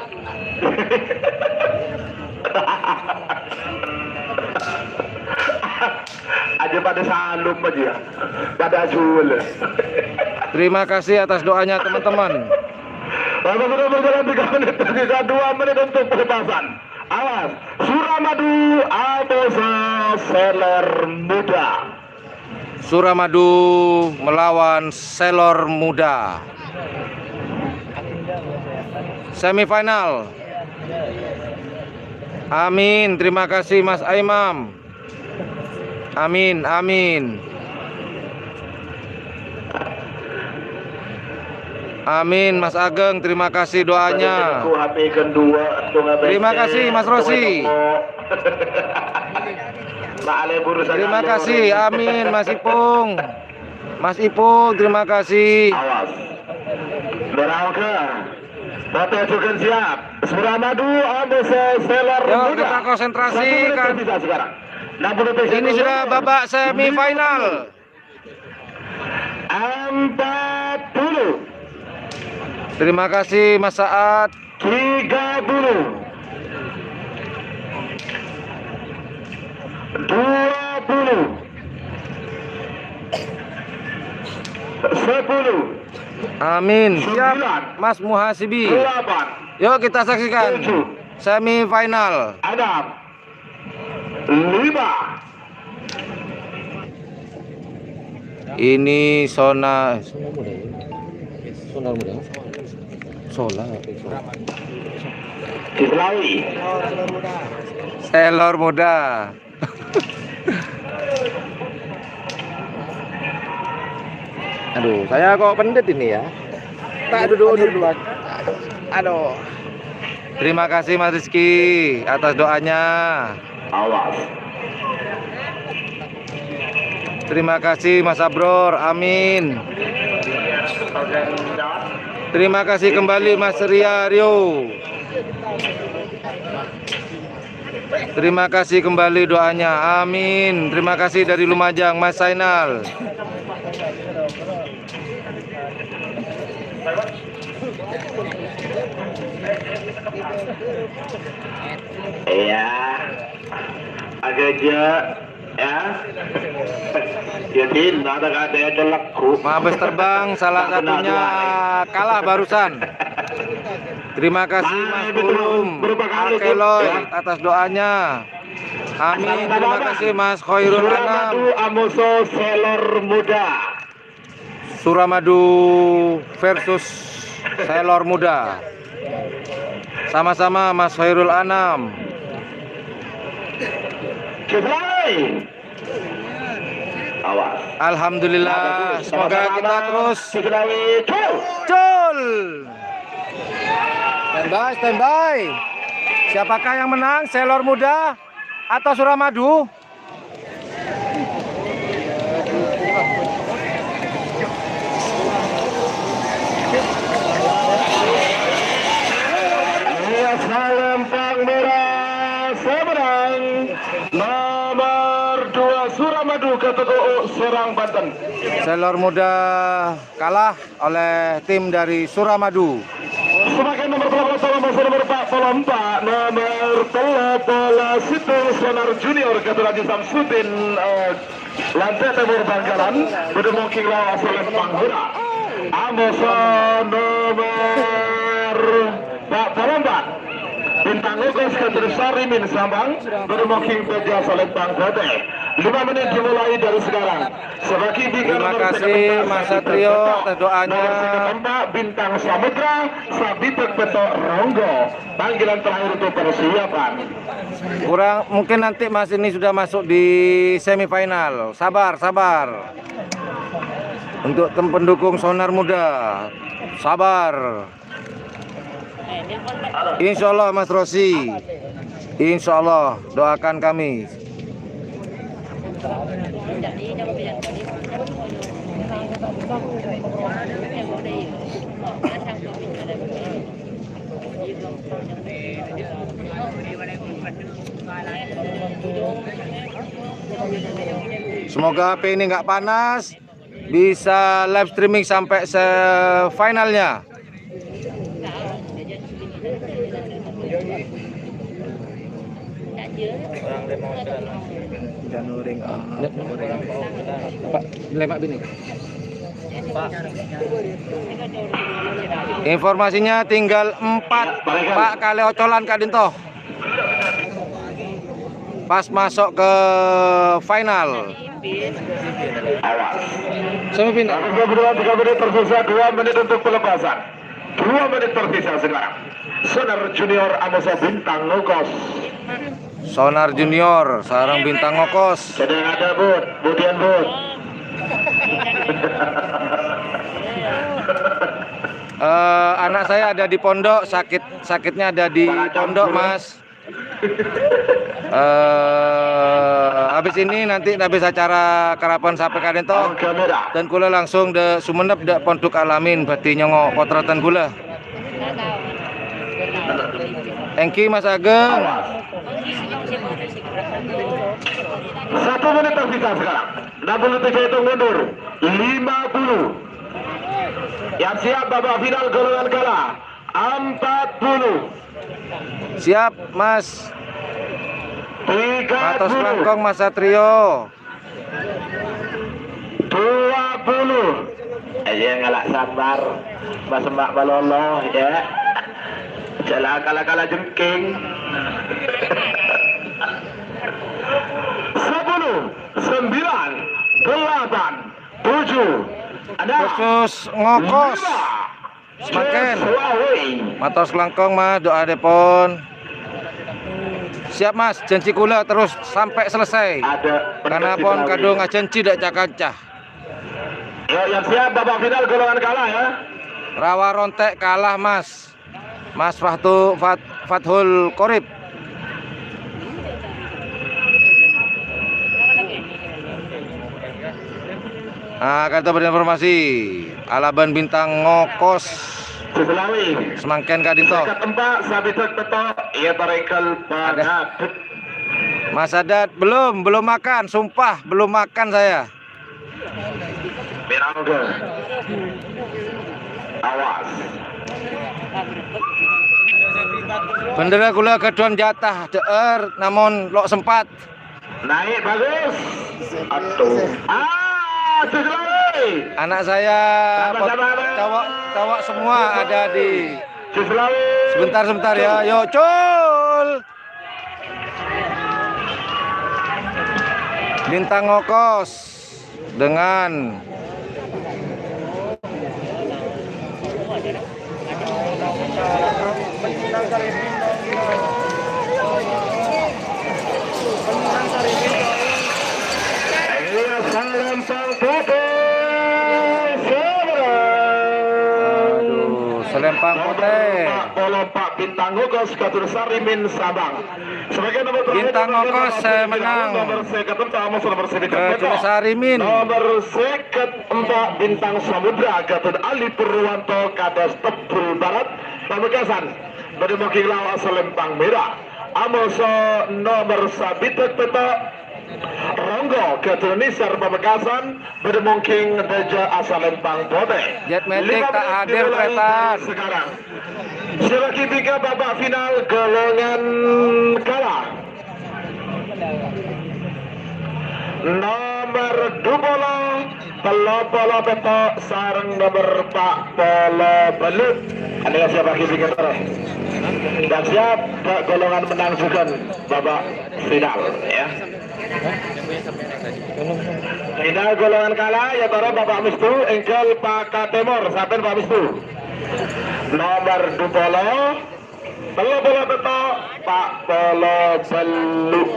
Aja pada salum aja. Pada ajul. Terima kasih atas doanya, teman-teman. Bapak sudah berjalan tiga menit, tersisa dua menit untuk pelepasan. Awas, Suramadu atau Seller Muda. Suramadu melawan Selor Muda. Semifinal. Amin. Terima kasih, Mas Aimam. Amin, amin. Amin, Mas Ageng, terima kasih doanya. Terima kasih, Mas Rosi. Terima kasih, amin, Mas Ipung. Mas Ipung, terima kasih. Awas. Berangkat. Bapak juga siap. Suramadu, Ambesa, Selar Yuk, Muda. Kita konsentrasi, Satu menit kan. Tersisa sekarang. Enam puluh detik. Ini sudah babak semifinal. Empat puluh. Terima kasih, Mas Saat. Tiga puluh. Dua puluh. Sepuluh. Amin. Siap, Sembilan. Mas Muhasibi. Delapan. Yuk, kita saksikan Tujuh. Semifinal. Enam. Lima. Ini Sona. Solar Muda. Solar. Diselai. Selor Muda. Aduh, saya kok pendek ini ya. Tak duduk duluan. Aduh. Terima kasih, Mas Rizky, atas doanya. Awas. Terima kasih, Mas Abror. Amin. Terima kasih kembali, Mas Ria Rio. Terima kasih kembali doanya. Amin. Terima kasih dari Lumajang, Mas Zainal. Iya. Agak aja, ya. Ya, Din, ada kata ya, colekku. Mabes Terbang, salah satunya kalah barusan. Terima kasih, Mas Tulung, Akeloy, atas doanya. Amin. Terima kasih, Mas Khairul Anam. Amoso Selor Muda. Suramadu versus Selor Muda. Sama-sama Mas Khairul Anam. Kiflai. Awas. Alhamdulillah, semoga kita terus. Kiflai. Cul. Cul. Standby, standby. Siapakah yang menang? Selor Muda atau Suramadu? Iya, Selempang Merah seberang. Nomor dua Suramadu Katoko'o Serang Banten. Selor Muda kalah oleh tim dari Suramadu. Semakin nomor tello puluh sanga, nomor empat puluh empat, nomor tello puluh sanga, Sonar Junior, Katoraji Samsudin, eh, Lantai Timur Bangkalan, bâdâ Mongking Lawas Selempang Merah. Amoso nomor empat puluh empat. Bintang Ugus Khadir Sarimin Sambang, bâdâ Mongking Teja Selempang Putih. Lima menit dimulai dari sekarang. Terima kasih, Mas Satrio, atas doanya. Nomor sanga empat, Bintang Samudra, Sabit Beto Ronggo. Panggilan terakhir untuk persiapan. Kurang, mungkin nanti Mas ini sudah masuk di semifinal. Sabar, sabar. Untuk tem-, pendukung Sonar Muda, sabar. Insya Allah, Mas Rosi. Insya Allah, doakan kami. Semoga H P ini nggak panas. Bisa live streaming sampai se-finalnya. Pak, lemak bini. Informasinya tinggal empat, Pak, kali ocolan ka'dinto. Pas masuk ke final. Awas. Semifinal. Nomor dua puluh dua, tiga menit tersisa, dua menit untuk pelepasan. Dua menit tersisa sekarang. Sonar Junior Amoso Bintang Ngokos. Sonar Junior sareng Bintang Ngokos. Sedang ada, Bud. Budian, Bud. Eh, anak saya ada di pondok, sakit, sakitnya ada di pondok, Mas. Eh, habis ini nanti habis acara karapan sampai ka'dinto. Oke, merah. Dan kula langsung dâ' Sumenep dâ' Pondok Alamin, bhâdhi nyongo' kotratan kula. Thank you, Mas Ageng. Satu menit tersisa sekarang. Enam puluh tiga hitung mundur. Lima puluh. Yang siap babak final golongan kalah. Empat puluh. Siap, Mas. Tiga puluh. Matos langkong, Mas Satrio. Dua puluh. Aja ngala' sabar, Mas Emak Malolo, ya. Jala kala-kala jengking. Sepuluh, sembilan, delapan, tujuh, enam, khusus ngokos. Lima. Semakin. Matos langkong, Mas, doa depon. Siap, Mas, janji kula terus sampai selesai. Karena pon kadung ajanji dâ' ca-kanca. Ya, yang siap babak final golongan kalah, ya. Rawa Rontek kalah, Mas. Mas Fahtu-, Fat-, Fathul Qorib. Nah, ka'dinto bâdâ informasi. Alaban Bintang Ngokos. Selawi. Samangkèn ka'dinto. Sèket empa', sabidhâk pètto', iyâ tarèkal pangadhep. Mas Adat, belum, belum makan, sumpah, belum makan saya. Pirangga. Awas. Bhendherra kaulâ ghâdhuwân jatah dhâ'âr, namong lo' sempat. Naik bagus. Aduh. Ah, Gus Lawi. Anak saya, cowok, cowok semua ada di. Gus Lawi. Sebentar, sebentar ya. Yo, Cul. Bintang Ngokos dengan Iya, Salempang Potèng, Semarang. Aduh, Salempang Potèng. Nomor empa' puluh empa' Bintang Ngokos, Katur Sarimin, Sabang. Sebagai nomor terakhir, Bintang Ngokos, eh, menang. Nomor sèket empa', nomor sèket empa'. Katur Sarimin. Nomor sèket empa' Bintang Samudra, Gatun Ali Purwanto, Kadas Tebul Barat, Pamekasan. Bâdâ Moking Lao Salempang Mèra. Amoso nomor sabidhâk pètto'. Ronggo Gatun Nisar Pamekasan, bâdâ Moking Dâjâ Salempang Potèng. Jet Matic tak hadir, Tretan. Sekarang. Sè lagi bingka babak final golongan kala. Nomor dua puluh, tello polo pètto' sareng nomor empa' polo bâllu'. Anda siap lagi bingka terus. Dan siap, golongan menang juga babak final, ya. Final golongan kala, ya, toro Bapak Mistu, èngghâl Pak Katemor, sampèyan Pak Mistu. Nomor dua puluh, tello polo pètto', empa' polo bâllu'.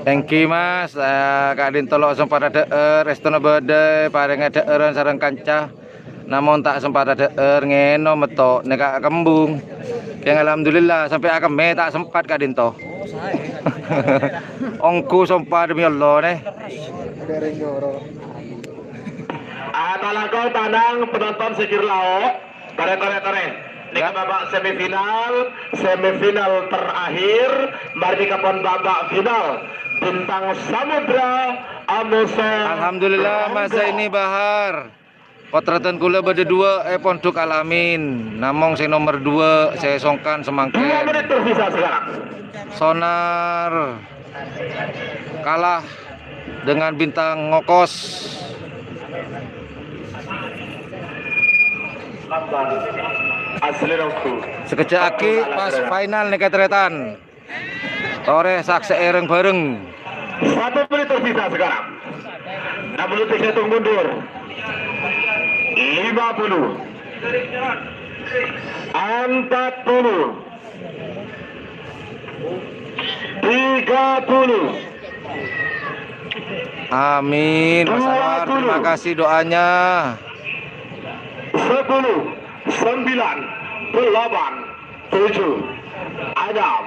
Thank you, Mas. Eh, ka'dinto lo' sempat adhâ'âr, èstona bâdâ parèng adhâ'ârân sareng kanca. Namong ta' sempat adhâ'âr, ngènom metto' nèka kembung. Kèng alhamdulillah, sampè' akemmè ta' sempat ka'dinto. Ongghu sompa demi Allah, nè. Atalako tanang penonton sè ghi' lao. Tarè, tarè, tarè. Nèka babak semifinal, semifinal terakhir. Mari nèka pon babak final. Bintang Samudra, Amoso. Alhamdulillah, masa ini Bahar. Pottrèddhân kaulâ bâdâ duwâ' è Pondok Al-Amin, namong sè nomer duwâ' sè songkan samangkèn. Dua menit tersisa sekarang. Sonar kalah dengan Bintang Ngokos. Asli nonggu. Sakejjhâ' aghi' pas final nèka, tarètan. Torè saksè'è rèng-bhâreng. Satu menit tersisa sekarang. Enam puluh detik hitung mundur. Lima puluh. Empat puluh. Tiga puluh. Amin, Mas Anwar. Terima kasih doanya. Sepuluh, sembilan, delapan, tujuh, enam,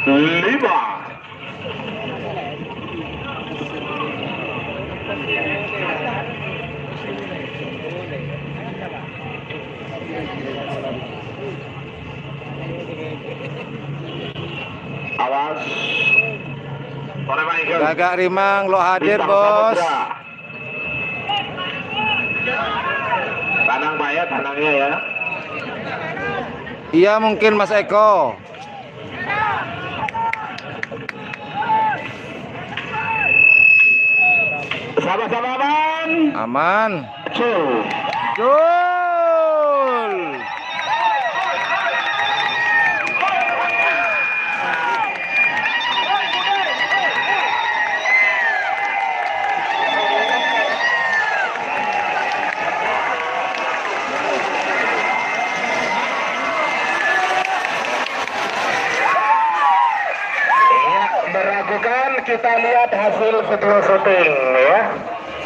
lima. Awas. Ghâgâ' Rimang lo' hadir, Bos. Tenang, Pak, ya, tenangnya, ya. Iya, mungkin Mas Eko. Sama-sama aman. Aman. Cul. Cul. Ya, meragukan, kita lihat hasil video syuting, ya.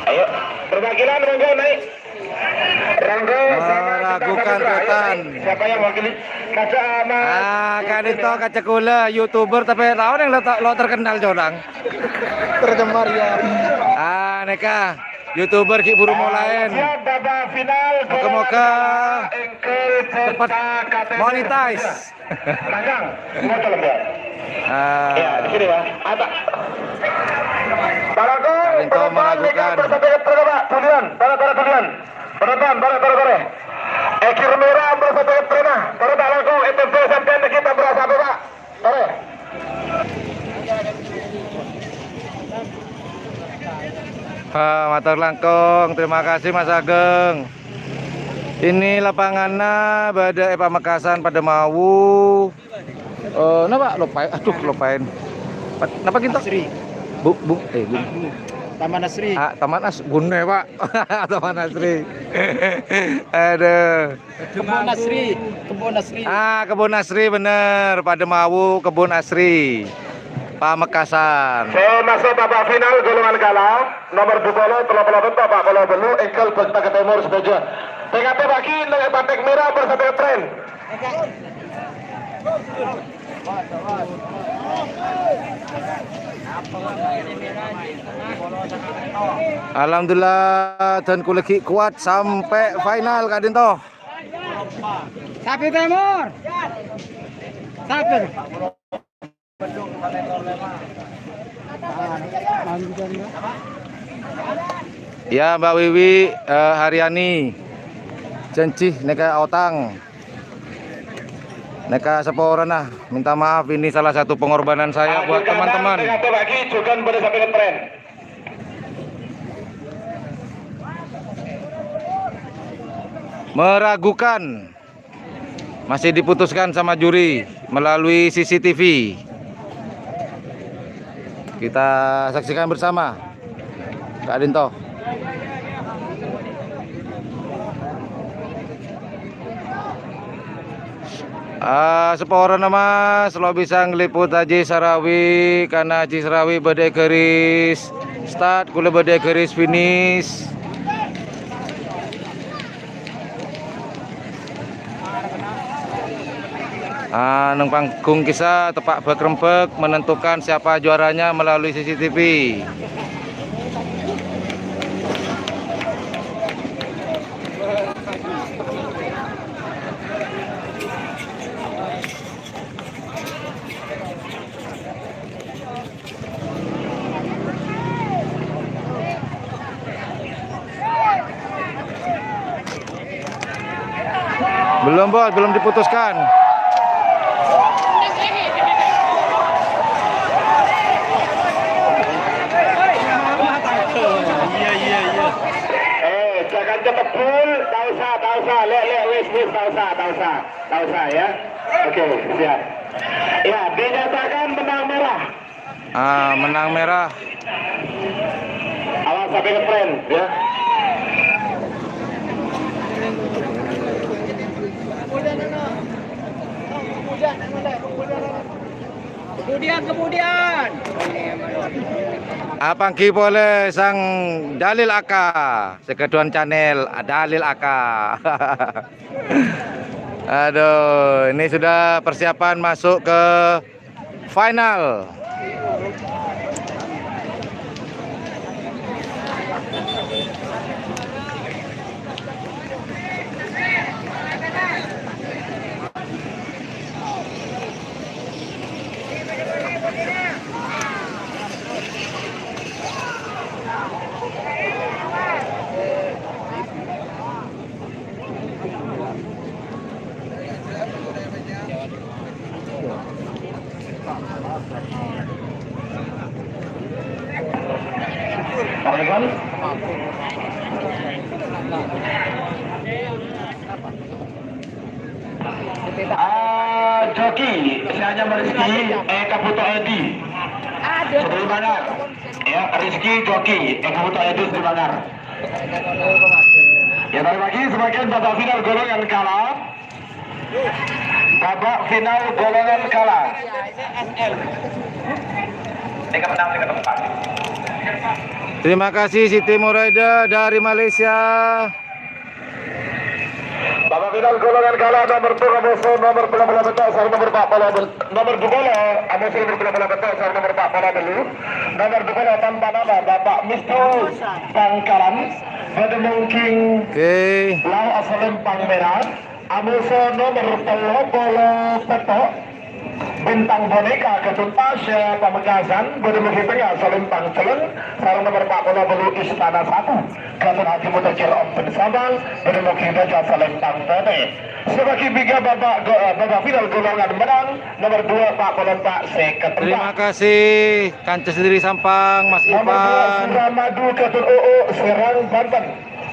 Ayo. Perwakilan, monggo naik. Monggo, sama kita Meragukan samudra. Ayo, naik. Siapa yang mewakili? Kaca Mas. Ah, ka'dinto kaca kaulâ, YouTuber, tapè taon yang lo, lo terkenal, corang. Tercemar, ya. Ah, nèka, YouTuber ghi' buru molaè. Siap, babak final. Moga-moga cepet monetize. Tanggang, motor, Mbak. Ah. Ya, di sini, Pak. Ada. Pak Langkong, Pak Langkong, penerbang, meragukan. Ini bersatu, Pak. Tulian, para, para, tulian. Penerbang, para, para, para. Ekir merah, bersatu, Pak. Para, Pak Langkong, itu sampean kita berasa apa, Pak? Para. Ha, mator langkong. Terima kasih, Mas Ageng. Ini lapanganna bâdâ è Pamekasan padâ mau. Eh, napa? Lupaè. Aduh, lupaè. Pa-, napa gitu? Asri. Bu, bu, eh, bu. Taman Asri. Ah, Taman As-, bunè, Pak. Taman Asri. Aduh. Kebun Asri, Kebun Asri. Ah, Kebun Asri, bener. Padâ mau Kebun Asri. Pamekasan. Sè maso' babak final golongan kala, nomor dua puluh, tello puluh bâkto, empat puluh bâllu', engkel bâkta ka tèmor sadhâjâ. Pèngapè bâgi neng Patek Merah bersatu tren. Alhamdulillah, dân kulâ ghi' kowat sampè' final ka'dinto. Sapi Tèmor. Sapi. Ya, Mbak Wiwi, eh, Haryani. Janji nèka otang. Nèka saporana, minta maaf, ini salah satu pengorbanan saya buat teman-teman. Meragukan. Masih diputuskan sama juri melalui C C T V. Kita saksikan bersama. Ka'dinto. Ah, saporana, Mas, lo' bisa ngliput Haji Sarawi, karena Haji Sarawi bâdâ è garis start, kulâ bâdâ è garis finish. Ah, neng panggung kissa teppa' bâk-rembâk menentukan siapa juaranya melalui C C T V. Belum, Bos, belum diputuskan. Iya, iya, iya. Eh, jangan cepet, Bul. Tak usah, tak usah. Lek, lek, wis, wis, tak usah, tak usah. Tak usah, ya. Oke, siap. Ya, dinyatakan menang merah. Ah, menang merah. Awas sampai ngetrend, ya. Kemudian, kemudian. Apangghi polè sang Dalil Aka, sè ghâdhuwân channel, Dalil Aka. Aduh, ini sudah persiapan masuk ke final. Ah, joki, sè anyama Rizky, eh, Kabuto Edi. Sebelum mana? Ya, Rizky joki, eh, Kabuto Edi sebelum mana? Ya, balik lagi sebagian babak final golongan kala. Babak final golongan kala. Ini kemenang, ini keempat. Terima kasih Siti Muraida dari Malaysia. Babak final golongan kala nomer tello' amoso nomer tello polo pètto' sareng nomer pa' polo bel-, nomer du polo amoso nomer tello polo pètto' sareng nomer pa' polo tello'. Nomer du polo tanpa nama Bapak Mistu Bangkalan. Bâdâ mongking Oke. Lao Asalempang Merah. Amoso nomer tello polo pètto'. Bintang Boneka Ketuntas, eh, Pamekasan, bâdâ mongking tengnga Salempang Celleng, sareng nomer pa' polo tello' Istana Satu. Gatot Haji Mutokir Ompen Sabang, bâdâ mongking dâjâ Salempang Putih. Sabâgi bingka babak go-, babak final golongan mennang, nomer du pa' polo empa' sèket empa'. Terima kasih, kanca sendiri Sampang, Mas Nomer du Ivan. Suramadu Ketur Uu, Serang, Banten.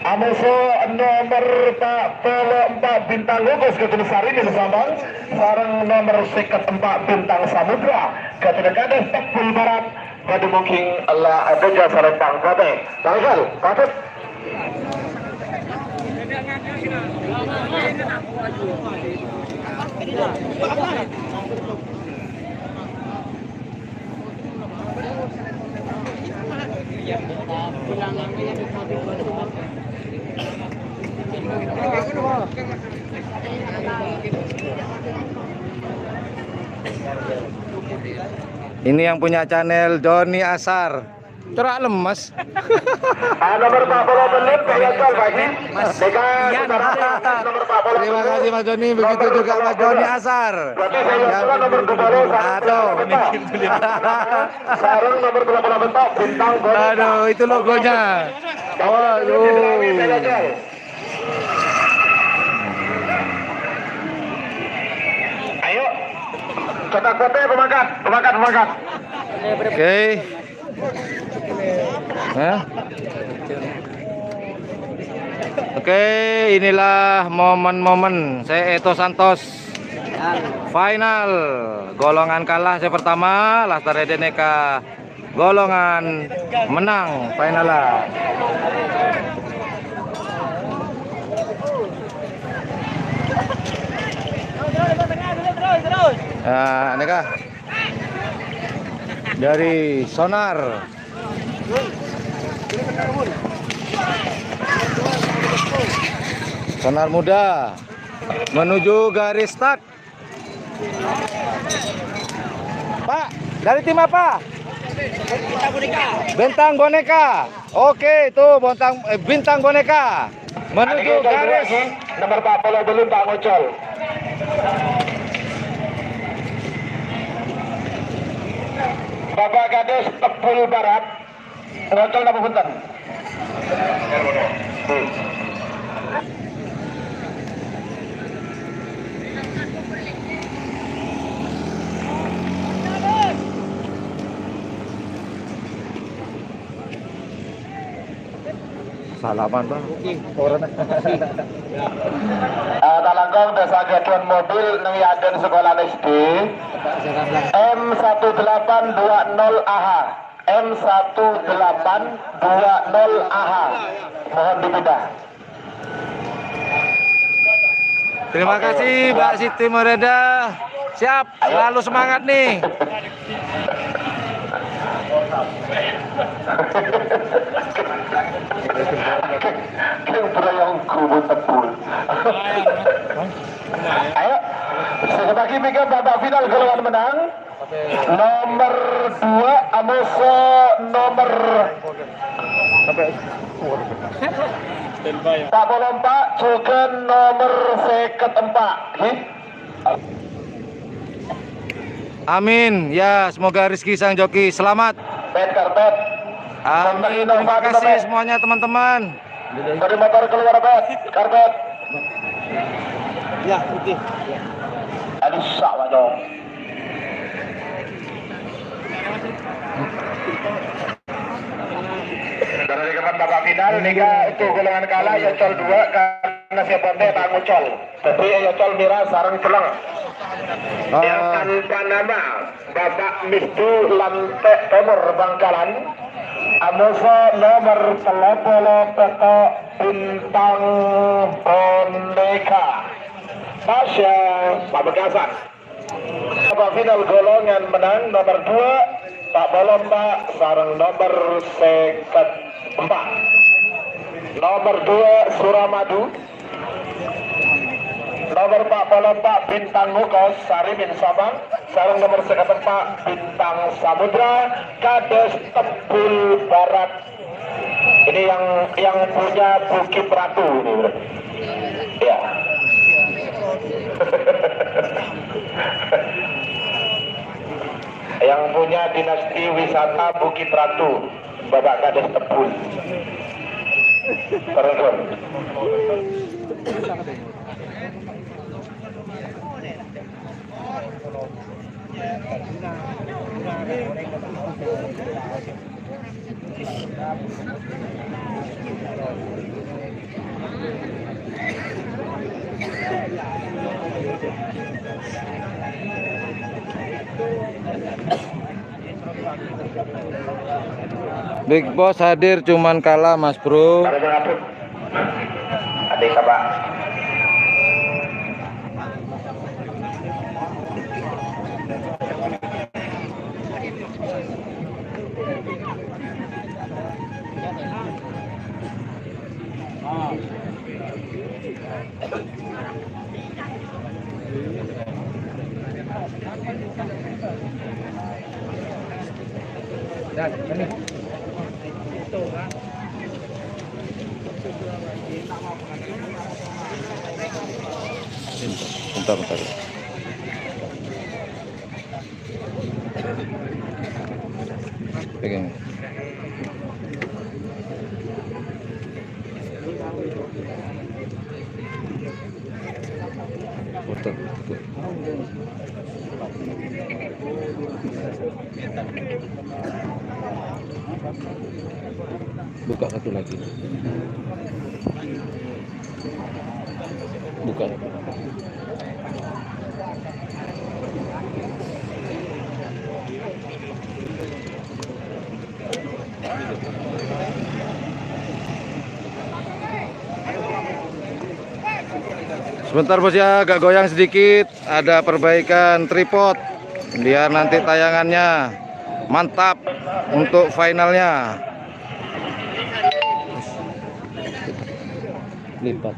Amoso nomer pa' polo empa' Bintang Gugus Ketur Sari, Sampang, sareng nomer sèket empa' Bintang Samudra, Ketur Kadeh, Tebbul Barat. Bâdâ mongking la adâjâ Salempang Putih. Bang Iqbal, patut. Ini yang punya channel Doni Asar. Corak lemes. Ah, nomer pa' polo tello', Pak Yanto, Pak Haji. Mas Deka, Ian. Saudara, nomer pa' polo tello'. Terima kasih, Mas Doni. Begitu juga Mas Doni Asar. Berarti saya Yang kira nomer du polo, sareng Aduh. Sareng nomer du polo empa', Bintang Boneka. Aduh, itu logonya. Waduh. Ayo. Kotak putih, pemangkat, pemangkat, pemangkat. Oke. Hah? Oke, inilah momen-momen saya Eto Santos. Final golongan kalah saya pertama, lastarè dâ' nèka golongan mennang final. Nah, nèka. Dari Sonar. Sonar Muda menuju garis start. Pak, dari tim apa? Bintang Boneka. Oke, itu Bintang, eh, Bintang Boneka menuju garis. Nomor empat puluh belum, Pak, ngocol. Bapak Kades Tebbul Barat, ngocol napa punten? Hmm. Salaman, Bang. Ora. Eh, ta' langkong dâ' sagâdhân mobil neng è adâ'na sekolah S D. M satu delapan dua nol A H. M satu delapan dua nol A H. Mohon dipindah. Terima kasih, Mbak Siti Moreda. Siap, selalu semangat nih. Keng berayang kubur tebul. Ayo, sekali lagi, babak final golongan mennang. Nomor dua, amoso nomor empat puluh empat, jhughân nomor sèket empat. Ngghi. Amin. Ya, semoga rezeki sang joki selamat. Pet karpet. Amin. Terima kasih semuanya, teman-teman. Dari motor keluar, Pet. Karpet. Ya, putih. Aduh, sak, Pak, dong. Dari kapan babak final, nèka itu golongan kalah, ya, col dua, karena siapa pun tak ngucol. Tapi ya, col mira sareng celeng. Ah. Yang tanpa nama. Bapak Mistu Lante' Timur Bangkalan, amoso nomor tello polo pètto' Bintang Boneka. Pasha Pamekasan. Babak final golongan mennang nomor dua, Pa' polo empa' sareng nomer sèket empa'. Nomer dua Suramadu. Nomer pa' polo empa' Bintang Ngokos, Sarimin Sabang. Sareng nomer sèket empa' Bintang Samudra, Kades Tebul Barat. Ini yang, yang punya Bukit Ratu ini, Bro. Ya. Yang punya dinasti wisata Bukit Ratu, Bapak Kades Tebul. Terus, Bro. Big Boss hadir, cuman kalah, Mas Bro. Ada sapa? Bentar, bentar. Pegang. Foto, foto. Buka satu lagi. Buka. Sebentar, Bos, ya, agak goyang sedikit. Ada perbaikan tripod biar nanti tayangannya mantap untuk finalnya. Lipat.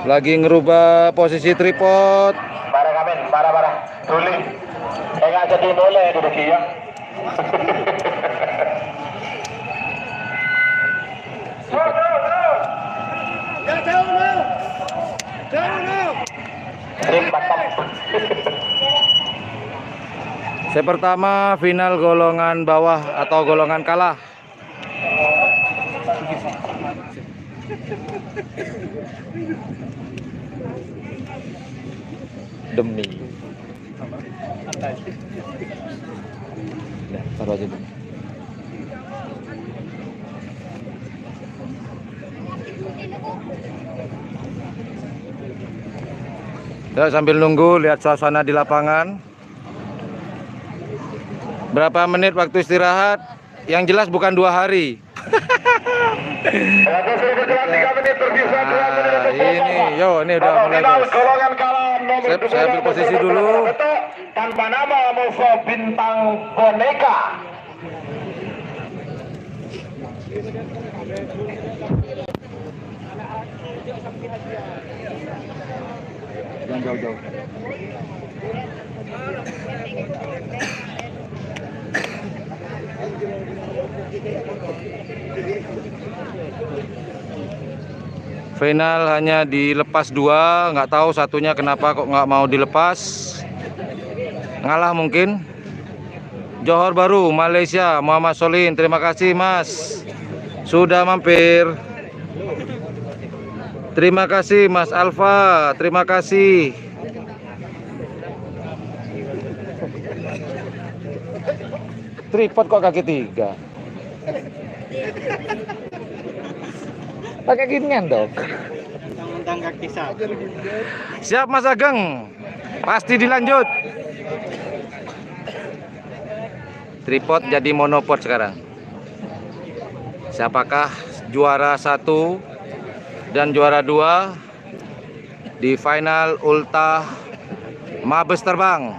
Lagi ngerubah posisi tripod. Para ngamen, para, para. Tuli. Enggak jadi mulai dulu, ya. Sè pertama, final golongan bawah atau golongan kalah. Demi. Nah, taruh aja dulu. Ya, sambil nunggu, lihat suasana di lapangan. Berapa menit waktu istirahat? Yang jelas bukan dua hari. Waktu sudah berjalan tiga menit, tersisa dua menit. Nah, ini, yo, ini udah mulai, guys. Golongan kalah nomor saya, saya ambil posisi dulu. Tanpa nama, musuh Bintang Boneka. Jangan jauh-jauh. Final hanya dilepas dua, nggak tahu satunya kenapa kok nggak mau dilepas. Ngalah mungkin. Johor Bahru, Malaysia, Muhammad Solihin, terima kasih, Mas, sudah mampir. Terima kasih, Mas Alfa, terima kasih. Tripod kok kaki tiga? Pakai ginian dong. Mentang-mentang kaki sapi. Siap, Mas Ageng. Pasti dilanjut. Tripod jadi monopod sekarang. Siapakah juara satu dan juara dua di final Ulta Mabes Terbang.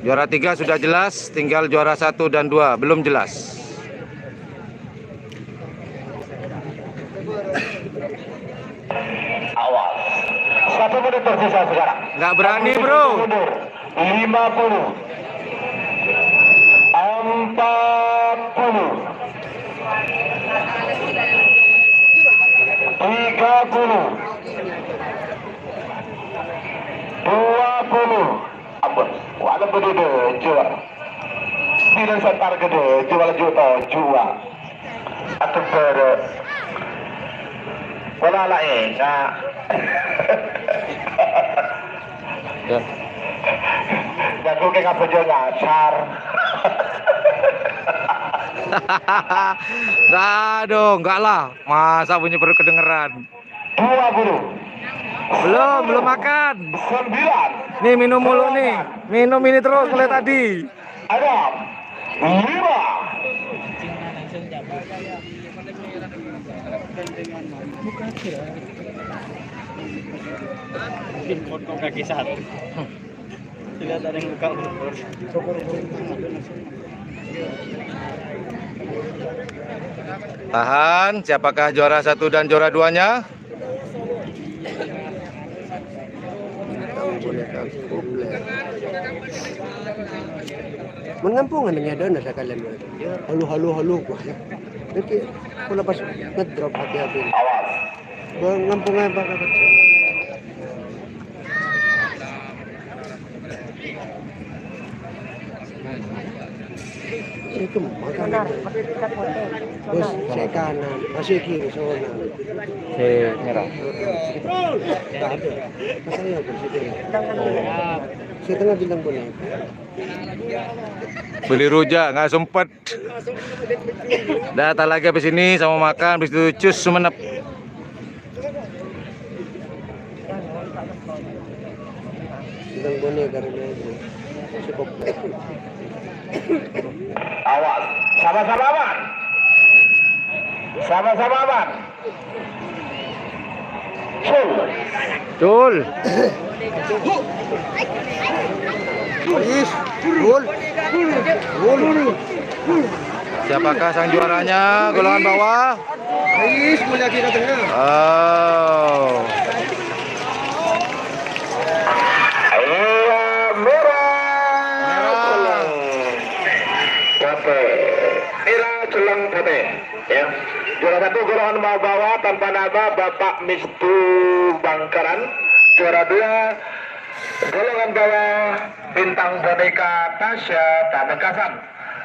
Juara tiga sudah jelas, tinggal juara satu dan dua belum jelas. Awas. Satu menit tersisa sekarang. Nggak berani, Bro. Mundur. Lima puluh. Empat puluh. Tiga puluh. Dua puluh. Ampon. Wala bedu de, jual. Bilang santar gede, jual juta, jual. Aduh, bere. Wala la enga'. Ya. Jago ke ngapa juga nyasar. Enggak dong, enggak lah. Masa bunyi perut kedengeran? Dua puluh. Belum, belum makan. Sembilan. Nih, minum mulu nih. Minum ini terus mulai tadi. Ada lima. Kaki satu. Tahan, siapakah juara satu dan juara duanya? Mengampungan dengan dana sekalian. Halo, halo, halo, wah, ya. Oke, aku lepas ngedrop hati-hati. Awas. Bang, ngampung apa, Kak? Itu makan. Bos, saya kanan, masih kiri, sono. Si merah. Enggak ada. Saya, Bos, itu. Saya tengah bintang kuning. Beli rujak, nggak sempet. Dah, tak lagi habis ini sama makan, habis itu cus Sumenep. Bintang kuning karena itu. Cukup. Awas, sama-sama aman. Sama-sama aman. Cul. Cul. Cul. Cul. Siapakah sang juaranya? Golongan bawah. Ais, mulai lagi ke tengah. Oh. Iya, merah. Merah. Celleng. Capek. Merah, celleng, capek. Ya. Juara satu golongan bawah tanpa nama, Bapak Mistu Bangkaran. Juara dua golongan bawah Bintang Boneka Tasya Pamekasan.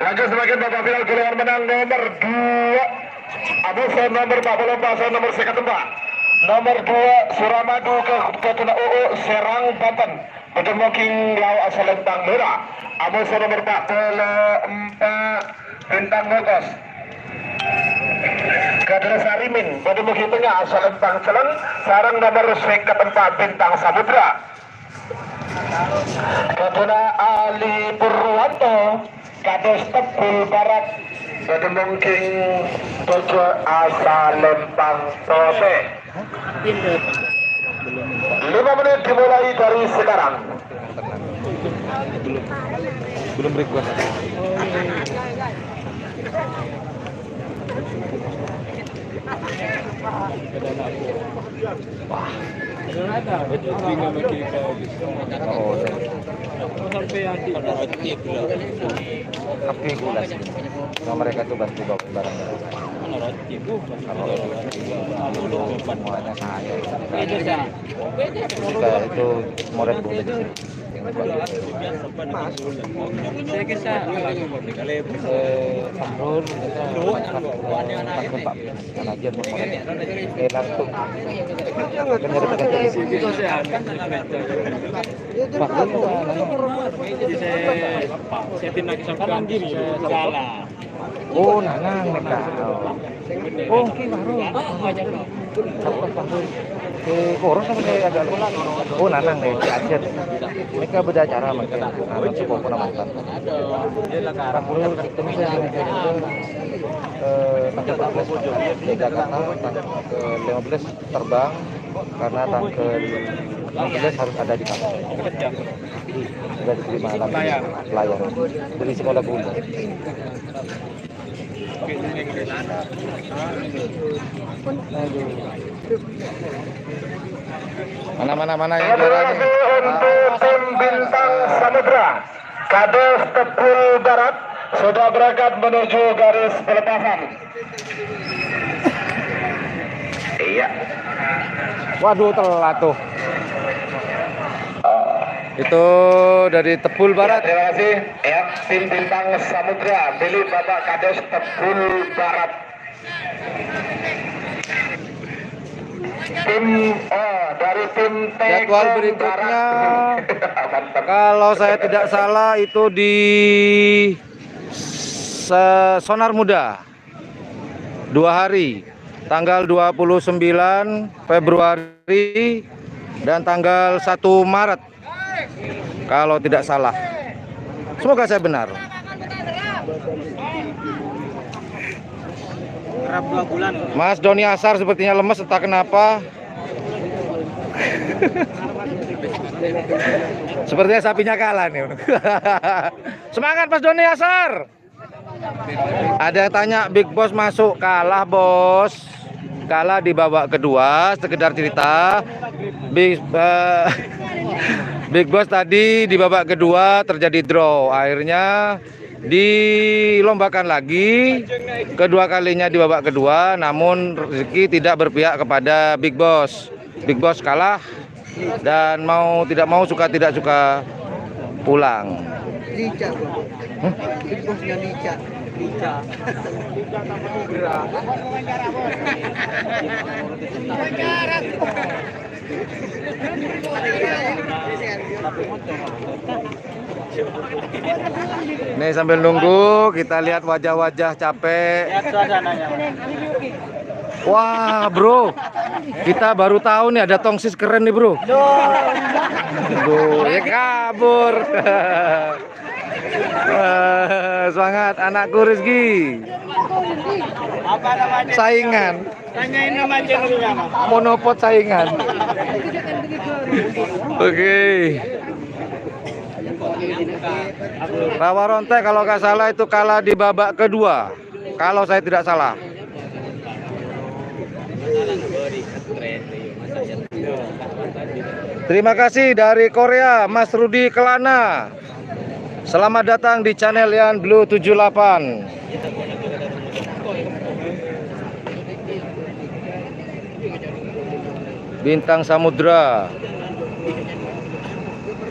Lanjut semakin babak final, golongan menang nomor dua. Amoso nomor empat puluh empat, saya nomor seket empat. Nomor dua, Suramadu ke Ketuna Uu, Serang, Banten. Badha mongking lao' asalempang mera. Amoso nomor empat puluh empat, Bintang Ngokos. Kadara Sarimin, badha mongking tengnga asalempang celleng, sareng nomor seket empat, Bintang Samudra. Kadara Ali Purwanto, kados Tebul Barat. Badha mongking tojo asalempang tote. Lima menit dimulai dari sekarang. Belum, belum request. Tapi gula sih. Cuma mereka tuh bantu bawa barang. Kalau semuanya saya. Ketika itu murid boleh di sini. Eh, Fahrul, kita Fahrul, Pak. Karena dia mau murid. Eh, langsung. Fahrul, Pak. Saya, saya tindak sampean. Salah. Oh, Nanang nèka. Oh, Ki Fahrul. Fahrul, Fahrul. Eh, Koros apa saya agak lupa. Oh, Nanang nèka, Ki Ajat. Nèka bâdâ acara mangkèn. Anu, sepopona mantan. Fahrul, ketemu saya, eh, tanggal empat belas di Jakarta, tanggal lima belas terbang. karena tanggal enam belas harus ada di kampus. Sudah diterima langsung pelayanan. Dari sekolah guru. Mana, mana, mana yang juara ini? Untuk tim Bintang Samudra, Kades Tebul Barat sudah berangkat menuju garis pelepasan. Iya. Waduh, telat tuh. Itu dari Tebul Barat. Ya, terima kasih. Ya, tim Bintang Samudra milik Bapak Kades Tebul Barat. Tim, eh, dari tim Jadwal Tekong berikutnya, Barat. Mantap. Kalau saya tidak salah, itu di Se-, Sonar Muda. Dua hari, tanggal dua puluh sembilan Februari dan tanggal satu Maret, kalau tidak salah. Semoga saya benar. Kerap dua bulan. Mas Doni Asar sepertinya lemes, entah kenapa. Sepertinya sapinya kalah nih. Semangat, Mas Doni Asar. Ada yang tanya, Big Boss masuk kalah, Bos. Kalah di babak kedua, sekedar cerita. Big, eh, Big Boss tadi di babak kedua terjadi draw. Akhirnya dilombakan lagi, kedua kalinya di babak kedua, namun rezeki tidak berpihak kepada Big Boss. Big Boss kalah dan mau tidak mau, suka tidak suka, pulang. Lica, Bro. Hah? Big Boss-nya Lica. Lica. Nih, sambil nunggu, kita lihat wajah-wajah capek. Lihat suasananya. Wah, Bro. Kita baru tahu nih ada tongsis keren nih, Bro. Aduh, ya kabur. Eh, semangat, anakku Rizky. Apa namanya? Saingan. Tanyain nama channelnya, Mas. Monopot saingan. Oke. Rawa Ronte kalau nggak salah itu kalah di babak kedua, kalau saya tidak salah. Terima kasih dari Korea, Mas Rudi Kelana. Selamat datang di channel Ian Blue tujuh delapan. Bintang Samudra.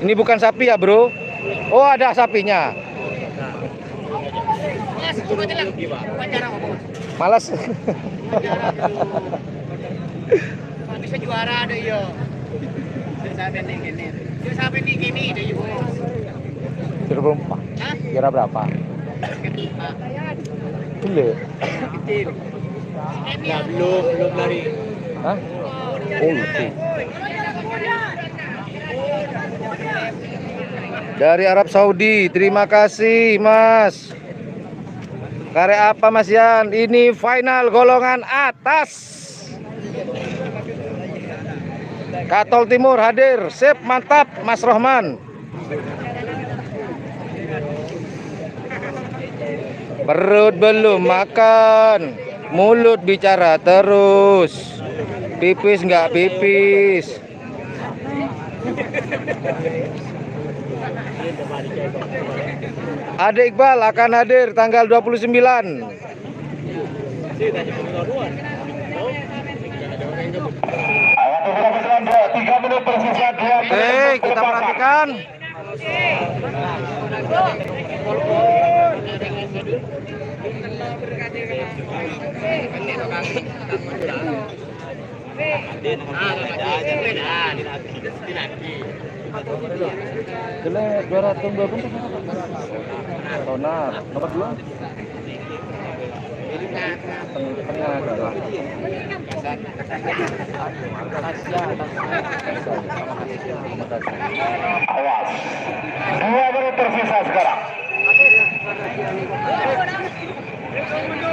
Ini bukan sapi ya, Bro? Oh, ada sapinya. Males. Bisa juara ada, iya. Sampai ning kene. Sampai ning kene, ada, iya. Juara berapa? Hah? Juara berapa? Kedua. Dulu. Kecil. Nah, belum, belum lari. Hah? Oh, itu. Dari Arab Saudi, terima kasih, Mas. Karek apa, Mas Yan? Ini final golongan atas. Katol Timur hadir. Sip, mantap, Mas Rohman. Perut belum makan, mulut bicara terus. Pipis nggak pipis. Ade Iqbal akan hadir tanggal dua puluh sembilan. Tiga menit tersisa, dua menit. Oke, kita perhatikan. Kena juara tahun berapa tuh? Tonar, nomor dua. Teng-, tengah, tengah. Awas. Dua menit tersisa sekarang.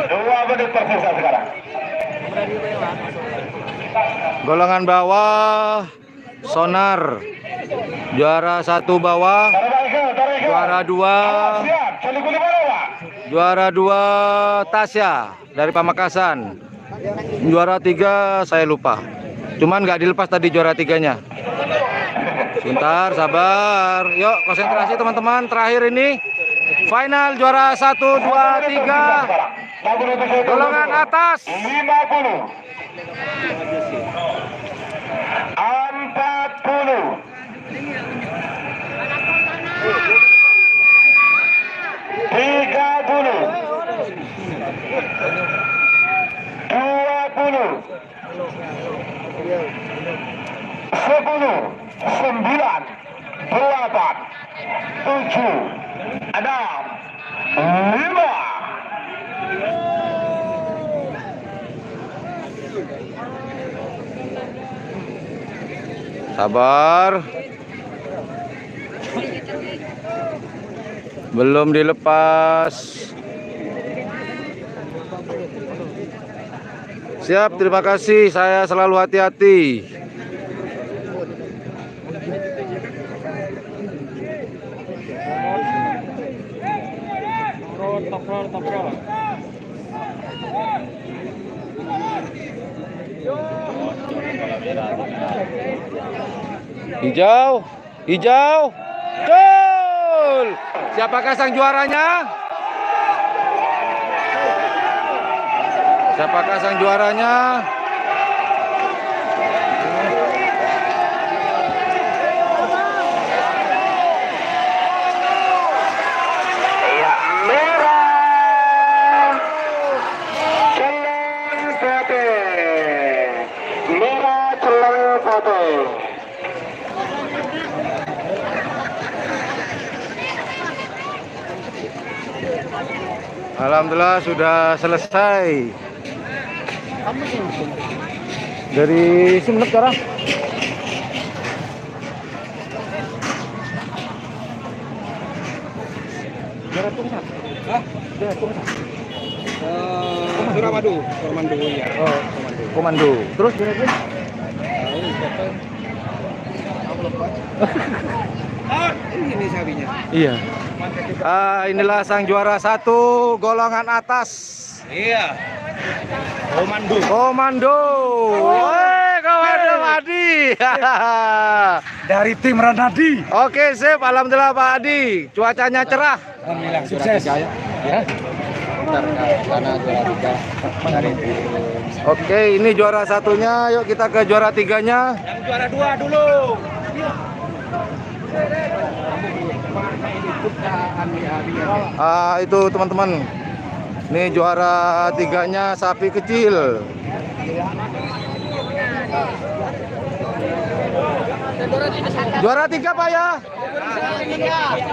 Dua menit tersisa sekarang. Golongan bawah, Sonar. Juara satu bawah. Juara dua. Juara dua, Tasya dari Pamekasan. Juara tiga saya lupa. Cuman nggak dilepas tadi juara tiganya. Sebentar, sabar. Yuk, konsentrasi teman-teman. Terakhir ini final juara satu, dua, tiga. Golongan atas. Empat puluh. Tiga puluh. Dua puluh. Sepuluh. Sembilan. Delapan. Tujuh. Enam. Lima. Sabar. Belum dilepas. Siap, terima kasih. Saya selalu hati-hati. Hijau. Hijau. Gol! Siapakah sang juaranya? Siapakah sang juaranya? Iya, merah. Celleng putih. Merah celleng putih. Alhamdulillah sudah selesai. Dari Sumenep, Kara. Daerah Tungsan. Hah? Daerah Tungsan. Eh, Suramadu, Suramadu, iya. Oh, Suramadu. Komando. Terus? Tahu, siapa? Ah, ini sapinya. Iya. Ah, inilah sang juara satu golongan atas. Iya. Komando. Komando. Woi, Komando Adi. Dari tim Ranadi. Oke, sip. Alhamdulillah, Pak Adi. Cuacanya cerah. Alhamdulillah, sukses. Hah? Oke, ini juara satunya. Yuk kita ke juara tiganya. Yang juara dua dulu. Ah, itu teman-teman. Ini juara tiganya sapi kecil. Juara tiga, Pak, ya?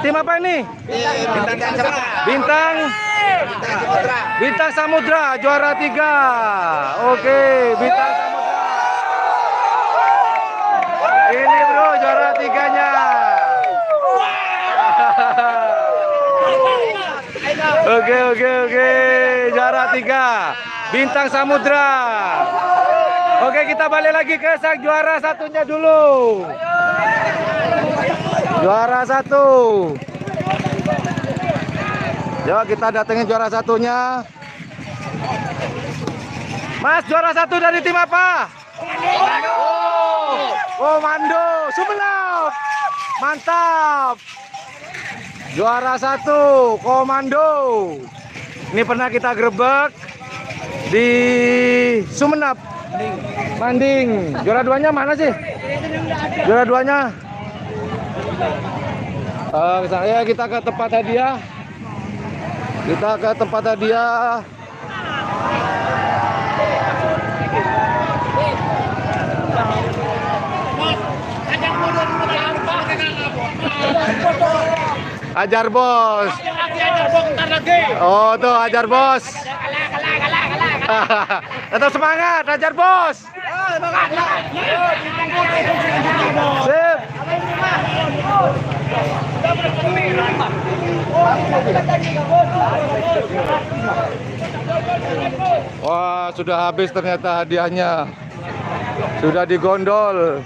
Tim apa ini? Bintang Bintang Samudra juara tiga. Oke, Bintang Samudra. Ini, Bro, juara tiganya. Oke, oke, oke. Juara tiga. Bintang Samudra. Oke, kita balik lagi ke sang juara satunya dulu. Juara satu. Yuk, kita datengin juara satunya. Mas, juara satu dari tim apa? Komando Sumenep. Mantap. Juara satu, Komando. Ini pernah kita grebek di Sumenep. Manding. Juara duanya mana sih? Juara duanya. Eh, saya, kita ke tempat hadiah. Kita ke tempat hadiah. Ajar, Bos. Oh, tuh, ajar, Bos. Tetap semangat, ajar, Bos. Sip. Wah, sudah habis ternyata hadiahnya. Sudah digondol.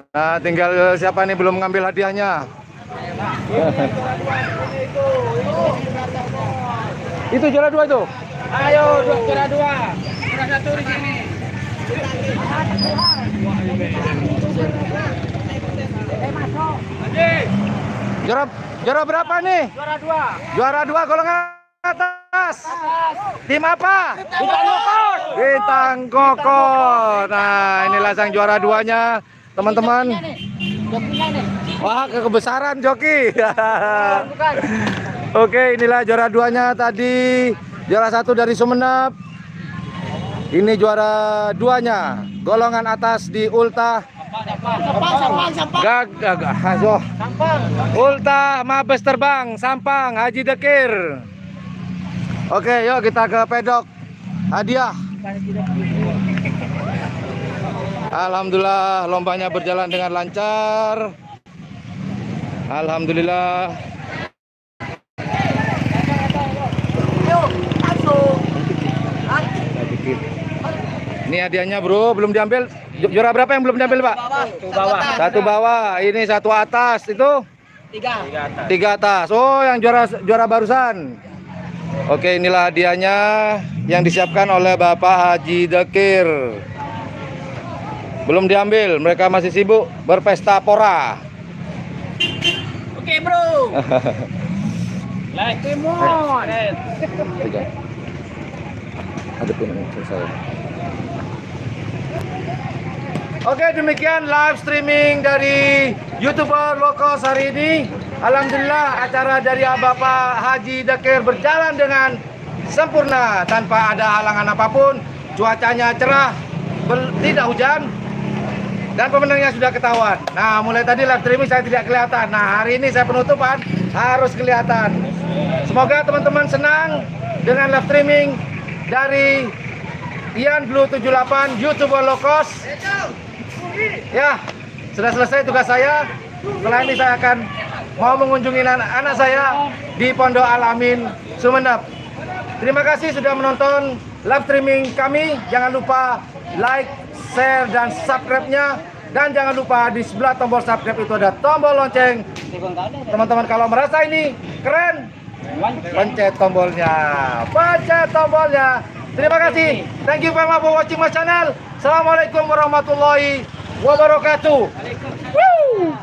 Nah, tinggal siapa nih belum ngambil hadiahnya? Itu juara dua itu. Ayo, dua, juara dua. Juara satu di sini. Juara, juara berapa nih? Juara dua. Juara dua golongan atas. Tim apa? Bintang Kokor. Bintang Kokor. Nah, inilah sang juara duanya, teman-teman. Jokinya nih. Jokinya nih. Wah, kebesaran joki. Bukan. Oke, inilah juara duanya tadi. Juara satu dari Sumenep. Ini juara duanya, golongan atas di Ultah. Sampang, sampang, sampang. Gag-, gag-, ah, so. Sampang. Ultah Mabes Terbang, Sampang, Haji Dekir. Oke, yuk kita ke pedok. Hadiah. Alhamdulillah, lombanya berjalan dengan lancar. Alhamdulillah. Ini hadiahnya, Bro, belum diambil. Ju-, juara berapa yang belum diambil, Pak? Satu bawah. Satu bawah. Ini satu atas itu. Tiga. Tiga atas. Oh, yang juara, juara barusan. Oke, inilah hadiahnya yang disiapkan oleh Bapak Haji Dekir. Belum diambil, mereka masih sibuk berpesta pora. Oke, Bro. Like, come on. Tiga. Hadapin saya. Oke, demikian live streaming dari YouTuber Lokos hari ini. Alhamdulillah, acara dari Bapak Haji Dekir berjalan dengan sempurna tanpa ada halangan apapun. Cuacanya cerah, bel-, tidak hujan, dan pemenangnya sudah ketahuan. Nah, mulai tadi live streaming saya tidak kelihatan. Nah, hari ini saya penutupan, harus kelihatan. Semoga teman-teman senang dengan live streaming dari Ian Blue tujuh delapan, YouTuber Lokos. Ya, sudah selesai tugas saya. Setelah ini saya akan mau mengunjungi anak, anak saya di Pondok Al-Amin, Sumenep. Terima kasih sudah menonton live streaming kami. Jangan lupa like, share, dan subscribe-nya. Dan jangan lupa di sebelah tombol subscribe itu ada tombol lonceng. Teman-teman kalau merasa ini keren, pencet tombolnya. Pencet tombolnya. Terima kasih. Thank you very much for watching my channel. Assalamualaikum warahmatullahi wabarakatuh. Woo!